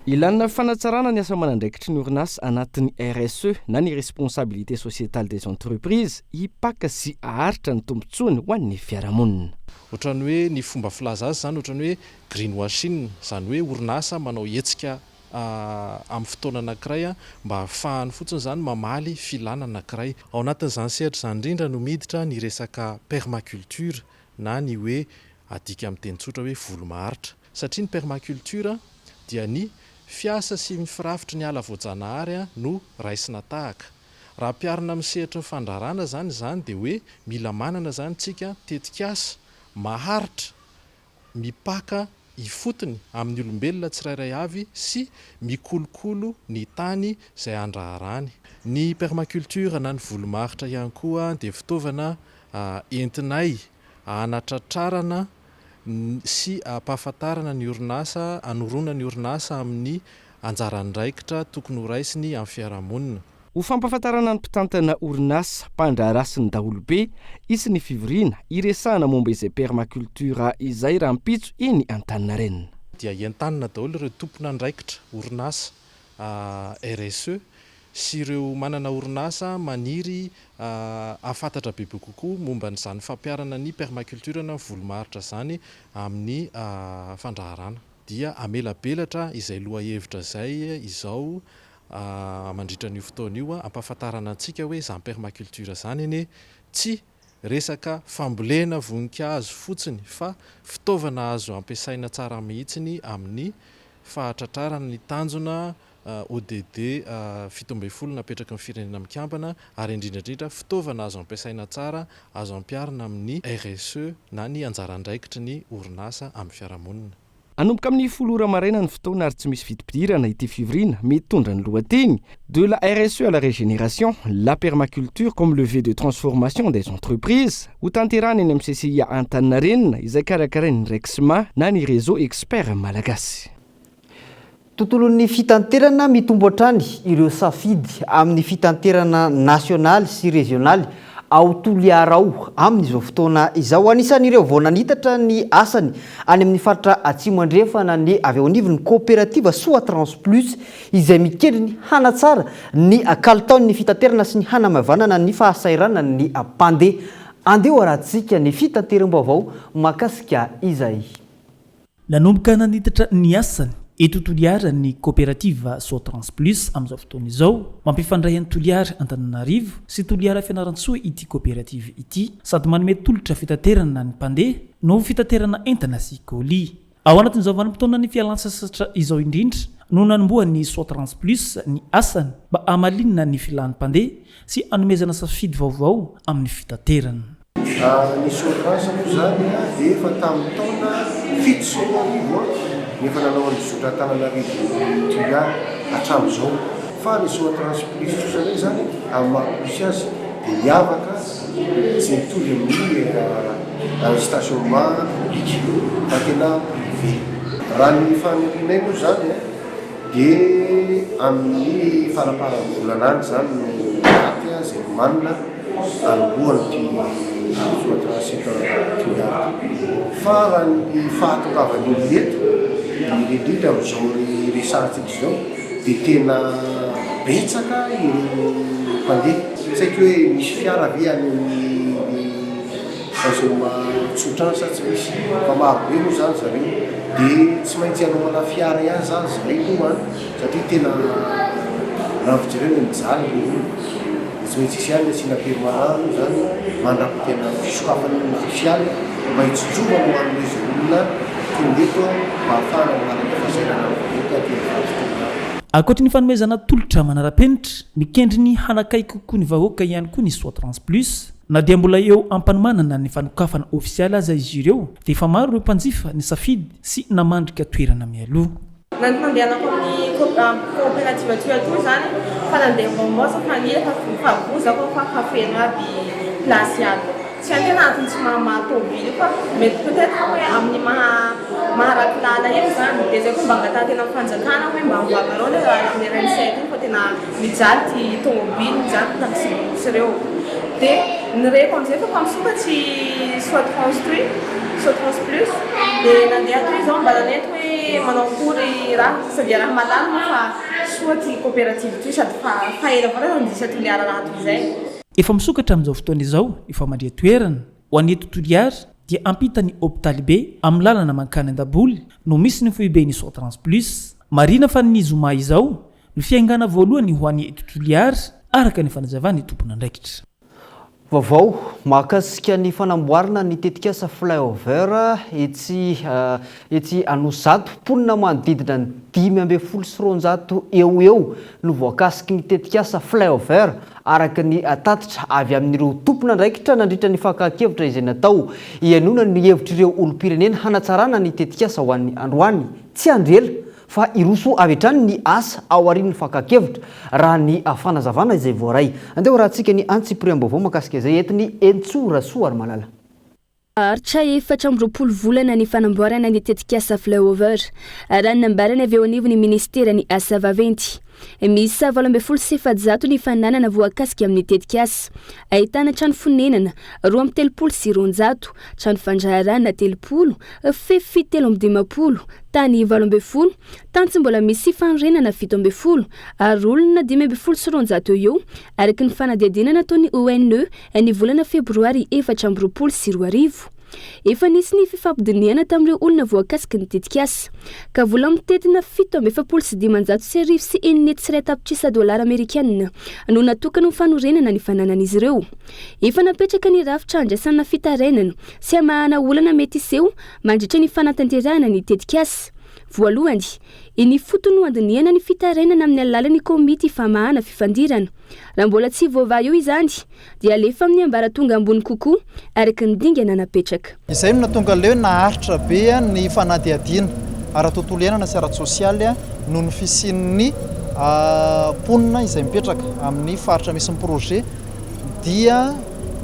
Ilana fanatsarana ny asa aman'andraikitry ny orinasa anatin'ny RSE na ny Responsabilité Sociétale des Entreprises, hipaka sy haharitra ny tombontsoany ho an'ny fiarahamonina. Ohatran'ny hoe ny fomba filaza azy izany ohatran'ny hoe green washing, izany hoe orinasa manao hetsika amin'ny fotoana anankiray mba hahafahany fotsiny izany mamaly filàna anankiray. Ao anatin'izany sehatra izany indrindra no miditra ny resaka permaculture na ny hoe adika amin'ny teny tsotra hoe voly maharitra. Satria ny permaculture dia ny fiasa sy ny firafitry ny ala voajanahary no raisina tahaka. Raha ampiharina amin'ny sehatry ny fandraharahana izany izany dia hoe mila manana izany tsika tetikasa maharitra mipaka ifotony amin'ny olombelona tsirairay avy sy mikolokolo ny tany izay andraharany. Ny permaculture na ny voly maharitra ihany koa dia fitaovana entinay hanatratrarana sy hampahafantarana ny orinasa, hanoroana ny orinasa amin'ny anjara andraikitra tokony horaisiny amin'ny fiarahamonina. Ho fampahafantarana ny mpitantana orinasa, mpandraharaha sy ny daholobe, hisy ny fivoriana hiresahana momba izay permaculture izay rahampitso eny Antaninarenina. Dia entanina daholo ireo tompon'andraikitra orinasa RSE sy ireo manana orinasa maniry hahafantatra bebe kokoa momba an'izany fampiharana ny permaculture na voly maharitra izany amin'ny fandraharana. Dia hamelabelatra izay lohahevitra izay izao mandritra an'io fotoana io hampahafantarana antsika hoe izany permaculture izany anie tsy resaka fambolena voninkazo fotsiny fa fitaovana azo ampiasaina tsara mihitsiny amin'ny fahatratrarana ny tanjona ODD 17 napetraky ny Firenena Mikambana ary indrindra indrindra fitaovana azo ampiasaina tsara azo ampiharina amin'ny RSE na ny anjara andraikitry ny orinasa amin'ny fiarahamonina. Hanomboka amin'ny folo ora maraina ny fotoana ary tsy misy vidim-pidirana ity fivoriana mitondra ny lohateny De la RSE à la régénération, la permaculture comme levier de transformation des entreprises hotanterahina eny amin'ny CCIA Antaninarenina izay karakarain'ny Rexma na ny Réseau Expert Malagasy. Tontolon'ny fitanterana Mitombo hatrany ireo safidy amin'ny fitanterana nasionaly sy rezionaly ao Toliara ao amin'izao fotoana izao. Anisan'ireo vao nanitatra ny asany any amin'ny faritra Atsimo Andrefana ny avy ao anivon'ny kaoperativa Soatrans Plus izay mikendry ny hanatsara ny kalitaon'ny fitaterana sy ny hanamaivanana ny fahasahiranan'ny mpandeha. Andeha ho arahantsika ny fitateram-baovao mahakasika izay. Nanomboka nanitatra ny asany eto Toliara ny kaoperativa Soatrans Plus amin'izao fotoana izao. Mampifandray an'i Toliara Antananarivo sy Toliara Fianarantsoa ity kaoperativa ity sady manome tolotra fitaterana ny mpandeha no fitaterana entana sy colis. Ao anatin'izao vanim-potoanan'ny fialantsasatra izao indrindra no nanombohan'ny Soatrans Plus ny asany mba hamaliana ny filan'ny mpandeha sy hanomezana safidy vaovao amin'ny fitaterana. Ny Soatrans moa izany dia efa tamin'ny taona 2007 no efa nanao an'ny zotra Antananarivo Toliara hatramin'izao. Fa ny Soatrans Plus kosa indray izany amin'ny maha plus azy dia miavaka tsy mitovy amin'ny stationnement public fa tena privé. Raha ny fanirianay moa izany dia amin'ny faramparan'ny volana any izany no daty izay nomanina hanombohan'ity Soatrans eto Toliara ity. Fa raha ny fahatongavan'ny olona eto, indrindra indrindra amin'izao resahantsika izao, dia tena betsaka ireo mpandeha. Tsy haiko hoe misy fiara ve any amin'ny stationnement tsotra any sa tsy misy fa maro be moa izany zareo dia tsy maintsy hanaovana fiara ihany izany zareo aloha an satria tena raha ny fijerena mijaly ilay olona dia tsy maintsy hisy ihany ny asiana permanent aloha izany mandra-pitena fisokafan'ny ofisialy mba hitsinjovana ho an'ireo izay olona tonga eto mba hahafahana manaraka fahasahiranan'ny vahoaka aty amin'ny faritra Toliara. Ankoatry ny fanomezana tolotra manara-penitra, mikendry ny hanakaiky kokoa ny vahoaka ihany koa ny Soatrans Plus. Na dia mbola eo am-panomanana ny fanokafana ofisialy aza izy ireo dia efa maro ireo mpanjifa nisafidy sy namandrika toerana mialoha. Na ny fandehanako amin'ny coopérative toy atoa izany fa nandeha momosa fa nila fa mifavoza aho fa fa feno aby place aby. Tsy hay tena antony tsy maha maha tôbily io fa mety peut être hoe amin'ny maha maha raty lala io izany dia zay koa mba angatahan-tena amin'ny fanjakana hoe mba amboarinareo le lalana amin'ny RN7 iny fa tena mijaly ty tômôbily mijaly ty taxi-brousse reo. Dia ny reko amin'izay fa mpampisokatsy Soatrans toy, Soatrans plus, dia nandeha toy izao mba nanenty hoe Manao akory raha sady iaraha mahalala moa fa soa ty coopérative ty sady fa fa ela avao raha nandisa Toliara raha toy izay. Efa misokatra amin'izao fotoana izao ny famandrihan-toerana. Ho an'ny eto Toliara dia ampitan'ny hopitaly be amin'ny lalana mankany Andaboly no misy ny foiben'ny Soatrans Plus. Marihina fa ny zoma izao no fiaingàna voalohany ho an'ny eto Toliara araka ny fanazavan'ny tompon'andraikitra. Vaovao mahakasika ny fanamboarana ny tetikasa Flyover etsy etsy Anosizato. Mponina manodidina ny 215 eo ho eo no voakasiky ny tetikasa Flyover, araka ny tatitra avy amin'ireo tompon'andraikitra nandritra ny fakan-kevitra izay natao hihainoana ny hevitr'ireo olom-pirenena hanatsarana ny tetikasa ho an'ny androany. Tsy handry ela fa hiroso avy hatrany ny asa aorian'ny fakan-kevitra, raha ny fanazavana izay voaray. Andeha hoarahantsika ny antsipiriam-baovao mahakasika izay entin'i Henintsoa Rasoarimalala. Haharitra 24 volana ny fanamboarana ny tetikasa Flyover, raha ny nambarany avy eo anivon'ny minisiteran'ny Asa vaventy. Miisa 418 ny fananana voakasika amin'ny tetikasa. Ahitana trano fonenana 232, trano fandraharahana 30, fefy 53, tany 18, tany tsy mbola misy fanorenana 17, ary olona 215 eo ho eo, araka ny fanadihadiana nataon'ny ONE ny volana febroary 2024. Efa nisy ny fifampidinihana tamin'ireo olona voakasiky ny tetikasa, ka vola mitentina 1547 601 tapitrisa dolara amerikana no natokana ho fanorenana ny fananan'izy ireo. Efa napetraka ny rafitra handraisana fitarainana sy hamahana olana mety hiseho mandritra ny fanatanterahana ny tetikasa. Voalohany, eny ifotony no handinihana ny fitarainana amin'ny alalan'ny komity famahana fifandirana. Raha mbola tsy voavaha eo izany, dia alefa amin'ny ambaratonga ambony kokoa araka ny dingana napetraka. Izay no nahatonga ilay hoe naharitra be ny fanadihadiana ara-tontolo iainana sy ara-tsosialy noho ny fisian'ny mponina izay mipetraka amin'ny faritra misy ny projet dia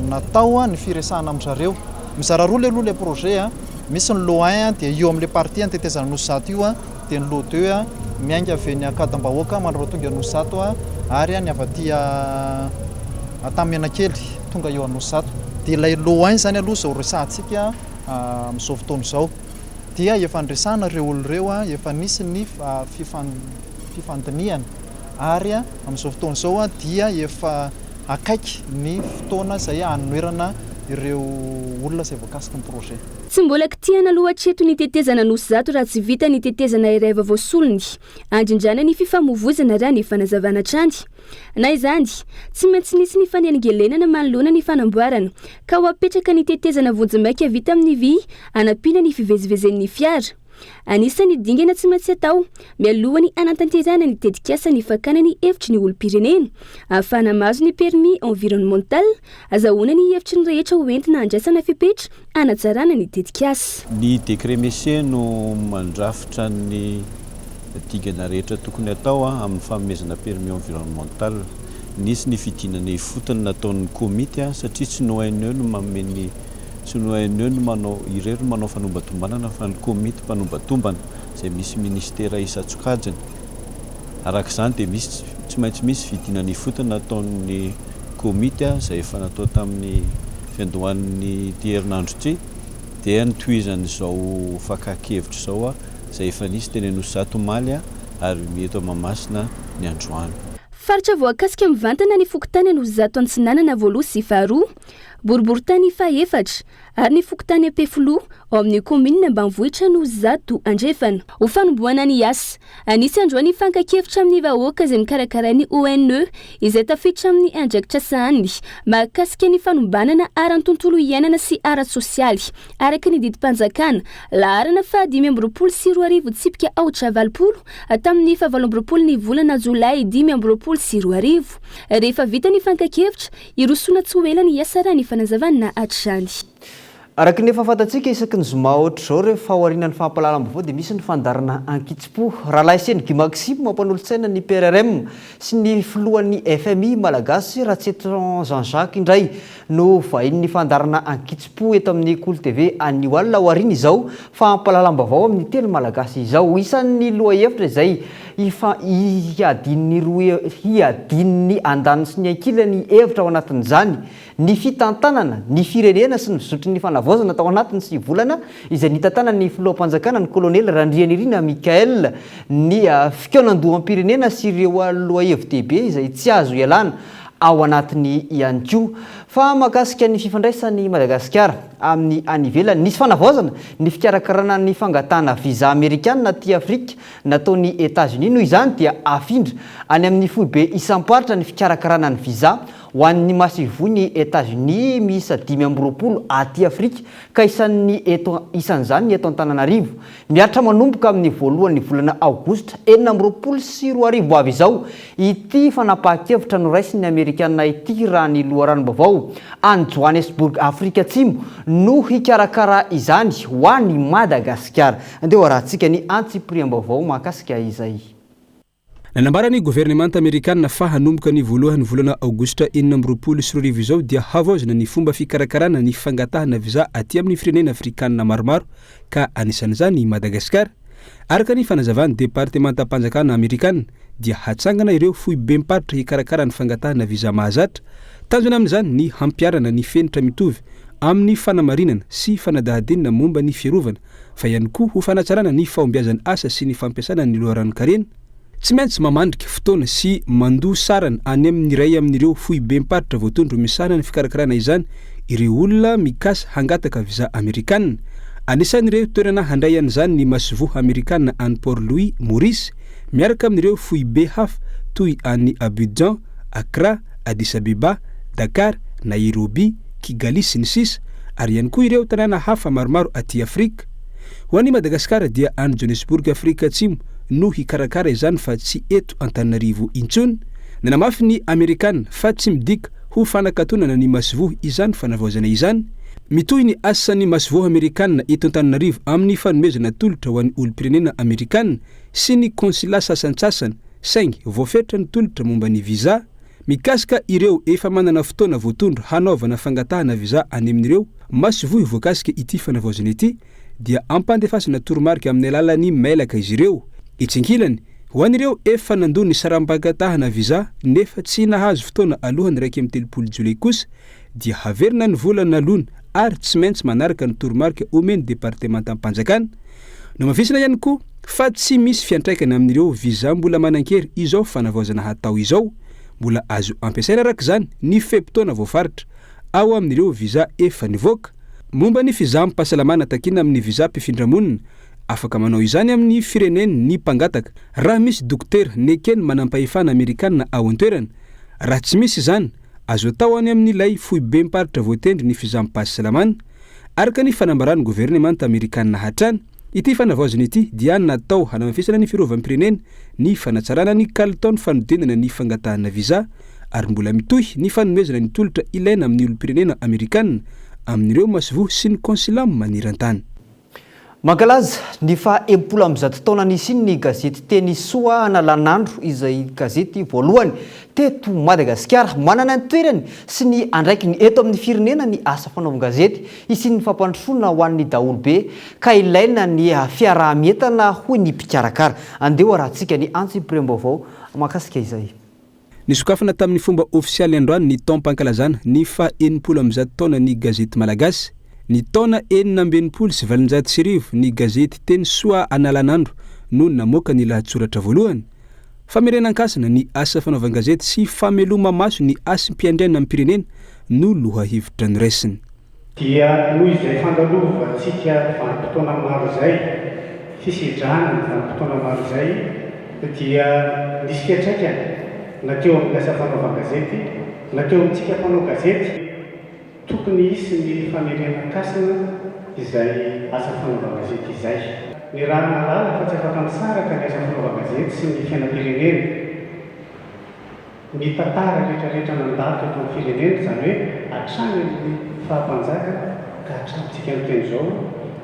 natao ny firesahana amin-dry zareo. Mizara roa aloha ilay projet, misy ny lot un dia io amin'ilay partie antetezana Anosizato io dia ny lot deux miainga avy eny Ankadimbahoaka mandra-pahatonga Anosizato ary ny avy aty Antanimianakely tonga eo Anosizato. Dia ilay lot un izany aloha izao resahantsika amin'izao fotoana izao dia efa niresahana ireo olona ireo, efa nisy ny fifandinihana ary amin'izao fotoana izao dia efa akaiky ny fotoana izay hanonerana ireo olona izay voakasiky ny projet. Tsy mbola kitihana aloha hatreto ny tetezana Anosizato raha tsy vita ny tetezana iray vaovao solony. Andrindrana ny fifamoivoizana raha ny fanazavana hatrany. Na izany, tsy maintsy nisy ny fanelingelenana manoloana ny fanamboarana, ka ho apetraka ny tetezana vonjimaika vita amin'ny vy hanampiana ny fivezivezen'ny fiara. Anisan'ny dingana tsy maintsy atao mialohan'ny hanatanterahana ny tetikasa ny fakana ny hevitry ny olom-pirenena, ahafahana mahazo ny permis environnemental, azahoana ny hevitry ny rehetra ho entina handraisana fepetra hanatsarana ny tetikasa. Ny décret Messier no mandrafitra ny dingana rehetra tokony atao amin'ny fanomezana permis environnemental. Nisy ny fidinana ifotony nataon'ny komity satria tsy ny ONE no manome ny, tsy ny ONE no manao irery no manao fanombatombanana fa ny komity mpanombatombana izay misy minisitera isan-tsokajiny. Araka izany dia misy, tsy maintsy misy fidinana ifotony nataon'ny komity izay efa natao tamin'ny fiandohan'ity herinandro ity dia notohizan'izao fakan-kevitra izao izay efa nisy teny Anosizato omaly ary ny eto Mahamasina ny androany. Faritra voakasika mivantana ny fokontany Anosizato Antsinanana voaloha sy faharoa, boriborintany fahefatra, ary ny fokontany Ampefiloha ao amin'ny kaominina ambanivohitra Anosizato Andrefana. Ho fanombohana ny asa, nisy androany fankan-kevitra amin'ny vahoaka izay nokarakarain'ny ONE izay tafiditra amin'ny andraikitra sahaniny mahakasika ny fanombanana ara-tontolo iainana sy ara-tsosialy araka ny didim-panjakana laharana faha 2025 tsipika aotra 80 tamin'ny faha 28 ny volana jolay 2025. Rehefa vita ny fankan-kevitra, hirosoana tsy ho ela ny asa raha ny fanazavana hatrany. Araka ny efa fantatsika, isaky ny zoma ohatr'izao rehefa aorianan'ny fampahalalam-baovao dia misy ny fandaharana ankitsipo. Rahalahy Guy Maxime, mpanolotsaina ny PRRM sy ny filohan'ny FMI Malagasy, Ratsietison Jean Jacques indray no vahinin'ny fandaharana ankitsipo eto amin'ny Kolo TV anio alina aoriana izao fampahalalam-baovao amin'ny teny malagasy izao. Isan'ny lohahevitra izay hiadian'ny roa hiadian'ny andaniny sy ny ankilany hevitra ao anatin'izany Ny fitantanana ny firenena sy ny fizotry ny fanavaozana tao anatin'ny sy volana izay nitantanan'ny filoham-panjakana ny kolonely Randrianirina Michael ny fikaonandoham-pirenena sy ireo lohahevi-dehibe izay tsy azo ialana ao anatiny ihany koa. Fa mahakasika ny fifandraisan'i Madagasikara amin'ny any ivelany, nisy fanavaozana ny fikarakarana ny fangatahana visa amerikana aty Afrika nataon'i Etazonia. Noho izany dia afindra any amin'ny foibe isam-paritra ny fikarakarana ny visa Ho an'ny masoivohon'i Etazonia miisa 25 aty Afrika ka isan'ny eto isan'izany ny eto Antananarivo. Mihatra manomboka amin'ny voalohan'ny volana aogositra 2026 ho avy izao ity fanapahan-kevitra noraisin'ny Amerikana ity raha ny loharanom-baovao any Johannesburg Afrika Atsimo no hikarakara izany ho an'i Madagasikara. Andeha ho arahantsika ny antsipiriam-baovao mahakasika izay. Nanambara ny governemanta amerikana fa hanomboka ny voalohan'ny volana aogositra 2026 izao dia havaozina ny fomba fikarakarana ny fangatahana visa aty amin'ny firenena afrikanina maromaro ka anisan'izany i Madagasikara. Araka ny fanazavan'ny departemantam-panjakana amerikana dia hatsangana ireo foibem-paritra hikarakara ny fangatahana visa mahazatra. Tanjona amin'izany ny hampiharana ny fenitra mitovy amin'ny fanamarinana sy fanadihadiana momba ny fiarovana fa ihany koa ho fanatsarana ny fahombiazan'ny asa sy ny fampiasana ny loharanon-karena. Tsy maintsy mamandrika fotoana sy mandoa sarany any amin'ny iray amin'ireo foibem-paritra voatondro misahana ny fikarakarana izany ireo olona mikasa hangataka visa amerikana. Anisan'ireo toerana handray an'izany ny masoivoho amerikana any Port Louis, Maurice, miaraka amin'ireo foibe hafa toy any Abidjan, Accra, Addis Abeba, Dakar, Nairobi, Kigali, sy ny sisa, ary ihany koa ireo tanàna hafa maromaro aty Afrika. Ho an'i Madagasikara dia any Johannesburg Afrika Atsimo no hikarakara izany fa tsy eto Antananarivo intsony. Nanamafy ny Amerikana fa tsy midika ho fanakatonana ny masoivoho izany fanavaozana izany. Mitohy ny asan'ny masoivoho amerikana eto Antananarivo amin'ny fanomezana tolotra ho an'ny olom-pirenena amerikana sy ny konsila sasantsasany saingy voafetra ny tolotra momba ny visa. Mikasika ireo efa manana fotoana voatondro hanaovana fangatahana visa any amin'ireo masoivoho voakasika ity fanavaozana ity dia ampandefasana toromarika amin'ny alalan'ny mailaka izy ireo. Etsy ankilany, ho an'ireo efa nandoa ny saram-pangatahana visa nefa tsy nahazo fotoana alohan'ny 31 jolay kosa dia haverina ny vola naloana ary tsy maintsy manaraka ny toromarika omen'ny departemantam-panjakana. Nohamafisina ihany koa fa tsy misy fiantraikany amin'ireo visa mbola manan-kery izao fanavaozana hatao izao. Mbola azo ampiasaina araka izany ny fe-potoana voafaritra ao amin'ireo visa efa nivoaka. Momba ny fizaham-pahasalamana takiana amin'ny visa mpifindramonina, afaka manao izany amin'ny fireneny ny mpangataka raha misy dokotera neken'ny manampahefana amerikana ao an-toerana. Raha tsy misy izany, Azo atao any amin'ilay foibem-paritra voatendry ny fizaham-pahasalamana, araka ny fanambaran'ny governemanta amerikana hatrany. Ity fanavaozana ity dia natao hanamafisana ny fiarovam-pirenena, ny fanatsarana ny kalitaon'ny fanodinana ny fangatahana visa, ary mbola mitohy ny fanomezana ny tolotra ilaina amin'ny olom-pirenena amerikana amin'ireo masoivoho sy ny kaonsilà maneran-tany. Mankalaza ny faha 160 taona nisiany ny gazety Teny Soa Analanandro izay gazety voalohany teto Madagasikara. Manana ny toerany sy ny andraikiny eto amin'ny firenena ny asa fanaovan-gazety hisian'ny fampandrosoana ho an'ny daholobe ka ilaina ny fiaraha-mientana hoy ny mpikarakara. Andeha ho arahantsika ny antsipiriam-baovao mahakasika izay. Nisokafana tamin'ny fomba ofisialy androany ny taom-pankalazana ny faha 160 taonan'ny Gazety Malagasy. Ny taona 1866 ny gazety Teny Soa Analanandro no namoaka ny lahatsoratra voalohany. Famerenan-kasina ny asa fanaovan-gazety sy fameloma-maso ny hasim-piandrianam-pirenena no lohahevitra noraisiny. Dia noho izay fandalovantsika vanim-potoana maro izay, fisedrana ny vanim-potoana maro izay, dia nisy fiantraikany na teo amin'ny asa fanaovan-gazety, na teo amintsika mpanao gazety. Tokony hisy ny famerenan-kasina izay asa fanaovan-gazety izay. Ny raha mahalala fa tsy afaka misaraka ny asa fanaovan-gazety sy ny fiainam-pirenena. Ny tantara rehetrarehetra nandalo teto amin'ny firenena, izany hoe hatrany amin'ny faha-mpanjaka ka hatramintsika miteny izao,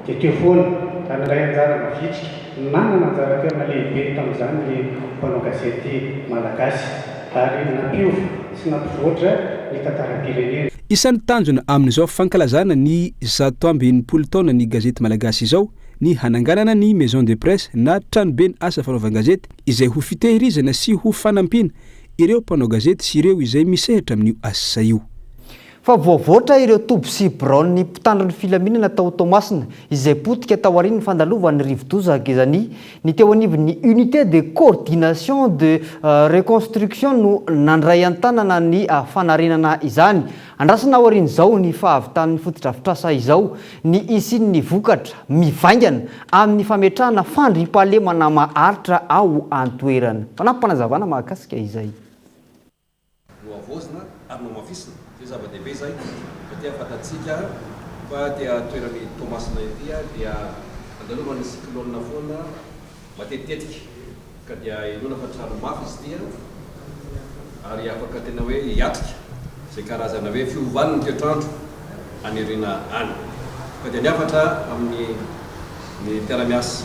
dia teo foana, ary nandray anjara mavitrika, nanana anjara toerana lehibe tamin'izany ny mpanao gazety malagasy, ary nampiova sy nampivoatra ny tantaram-pirenena. Isan'ny tanjona amin'izao fankalazana ny 160 taona ny gazety malagasy izao ny hananganana ny Maison de presse na tranoben'ny asa fanaovan-gazety izay ho fitehirizana sy ho fanampiana ireo mpanao gazety sy ireo izay misehatra amin'io asa io. Fa voavoatra ireo toby sy biraon'ny mpitandro ny filaminana tao Toamasina, izay potika taorian'ny fandalovan'ny rivodoza Gezani. Ny teo anivon'ny Unité de coordination de reconstruction no nandray an-tanana ny fanarenana izany. Andrasana aorian'izao ny fahavitan'ny fotodrafitrasa izao ny hisian'ny vokatra mivaingana amin'ny fametrahana fandriampahalemana maharitra ao an-toerana. Fanampim-panazavana mahakasika izay. Nohavaozina ary nohamafisina, izay zava-dehibe izay satria fantatsika fa dia toeran'i Toamasina ity dia andalovan'ny cyclone foana matetitetika ka dia inoana fa trano mafy izy ity ary afaka tena hoe hiatrika izay karazana hoe fiovan'ny toetr'andro any aoriana any. Ka dia ny hafatra amin'ny ny mpiara-miasa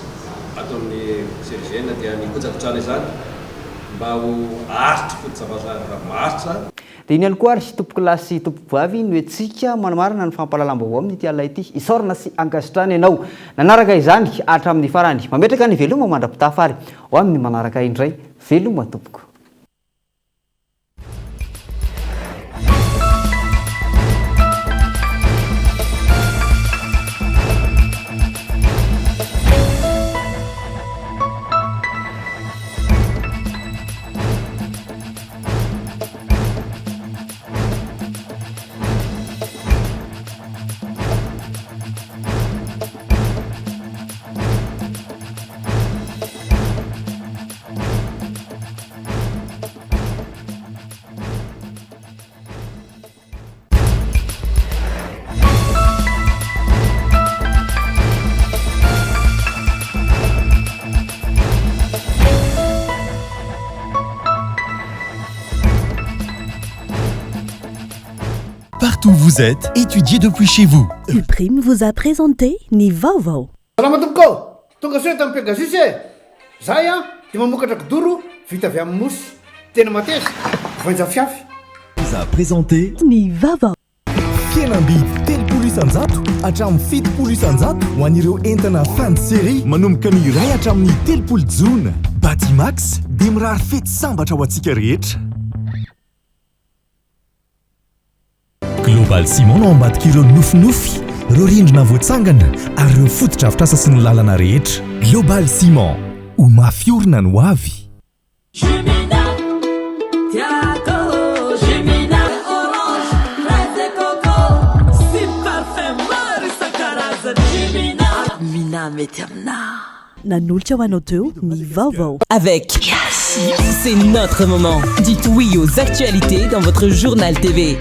ato amin'ny CRGN dia ny hikojakojana izany mba ho haharitra, foto-javatra maharitra. Dia iny ihany koa ary tompokolahy sy tompokovavy no entintsika manamarina ny fampahalalam-baovao amin'ity alina ity. Isaorana sy ankasitrahana ianao nanaraka izany hatramin'ny farany. Mametraka ny veloma mandra-pitafa ary ho amin'ny manaraka indray. Veloma tompoko. Partout où vous êtes, étudiez depuis chez vous. Supreme vous a présenté ny vaovao. Salama tompoko ô! Tonga soa eto amin'ny Pegasus e! Zahay an dia mamokatra kidoro vita avy amin'ny mousse. Tena mateza, voainja fiafy. Vous a présenté. Ny vaovao. Fihenam-bidy 30% hatramin'ny 70% ho an'ireo entana fin de série manomboka ny iray hatramin'ny 30 jona. Batimax dia mirary fety sambatra ho antsika rehetra. Global Ciment no ao ambadik'ireo nofinofy, ireo rindrina voatsangana ary ireo fotodrafitrasa sy ny lalana rehetra. Global Ciment, ho mafy orina ny ho avy. Jumina, tiako Jumina, orange, fraise et coco, sy parfum maro isan-karazany Jumina, Mina mety aminà. Nanolotra ho anao teo ny vaovao. Avec Yes, c'est notre moment. Dites oui aux actualités dans votre journal TV.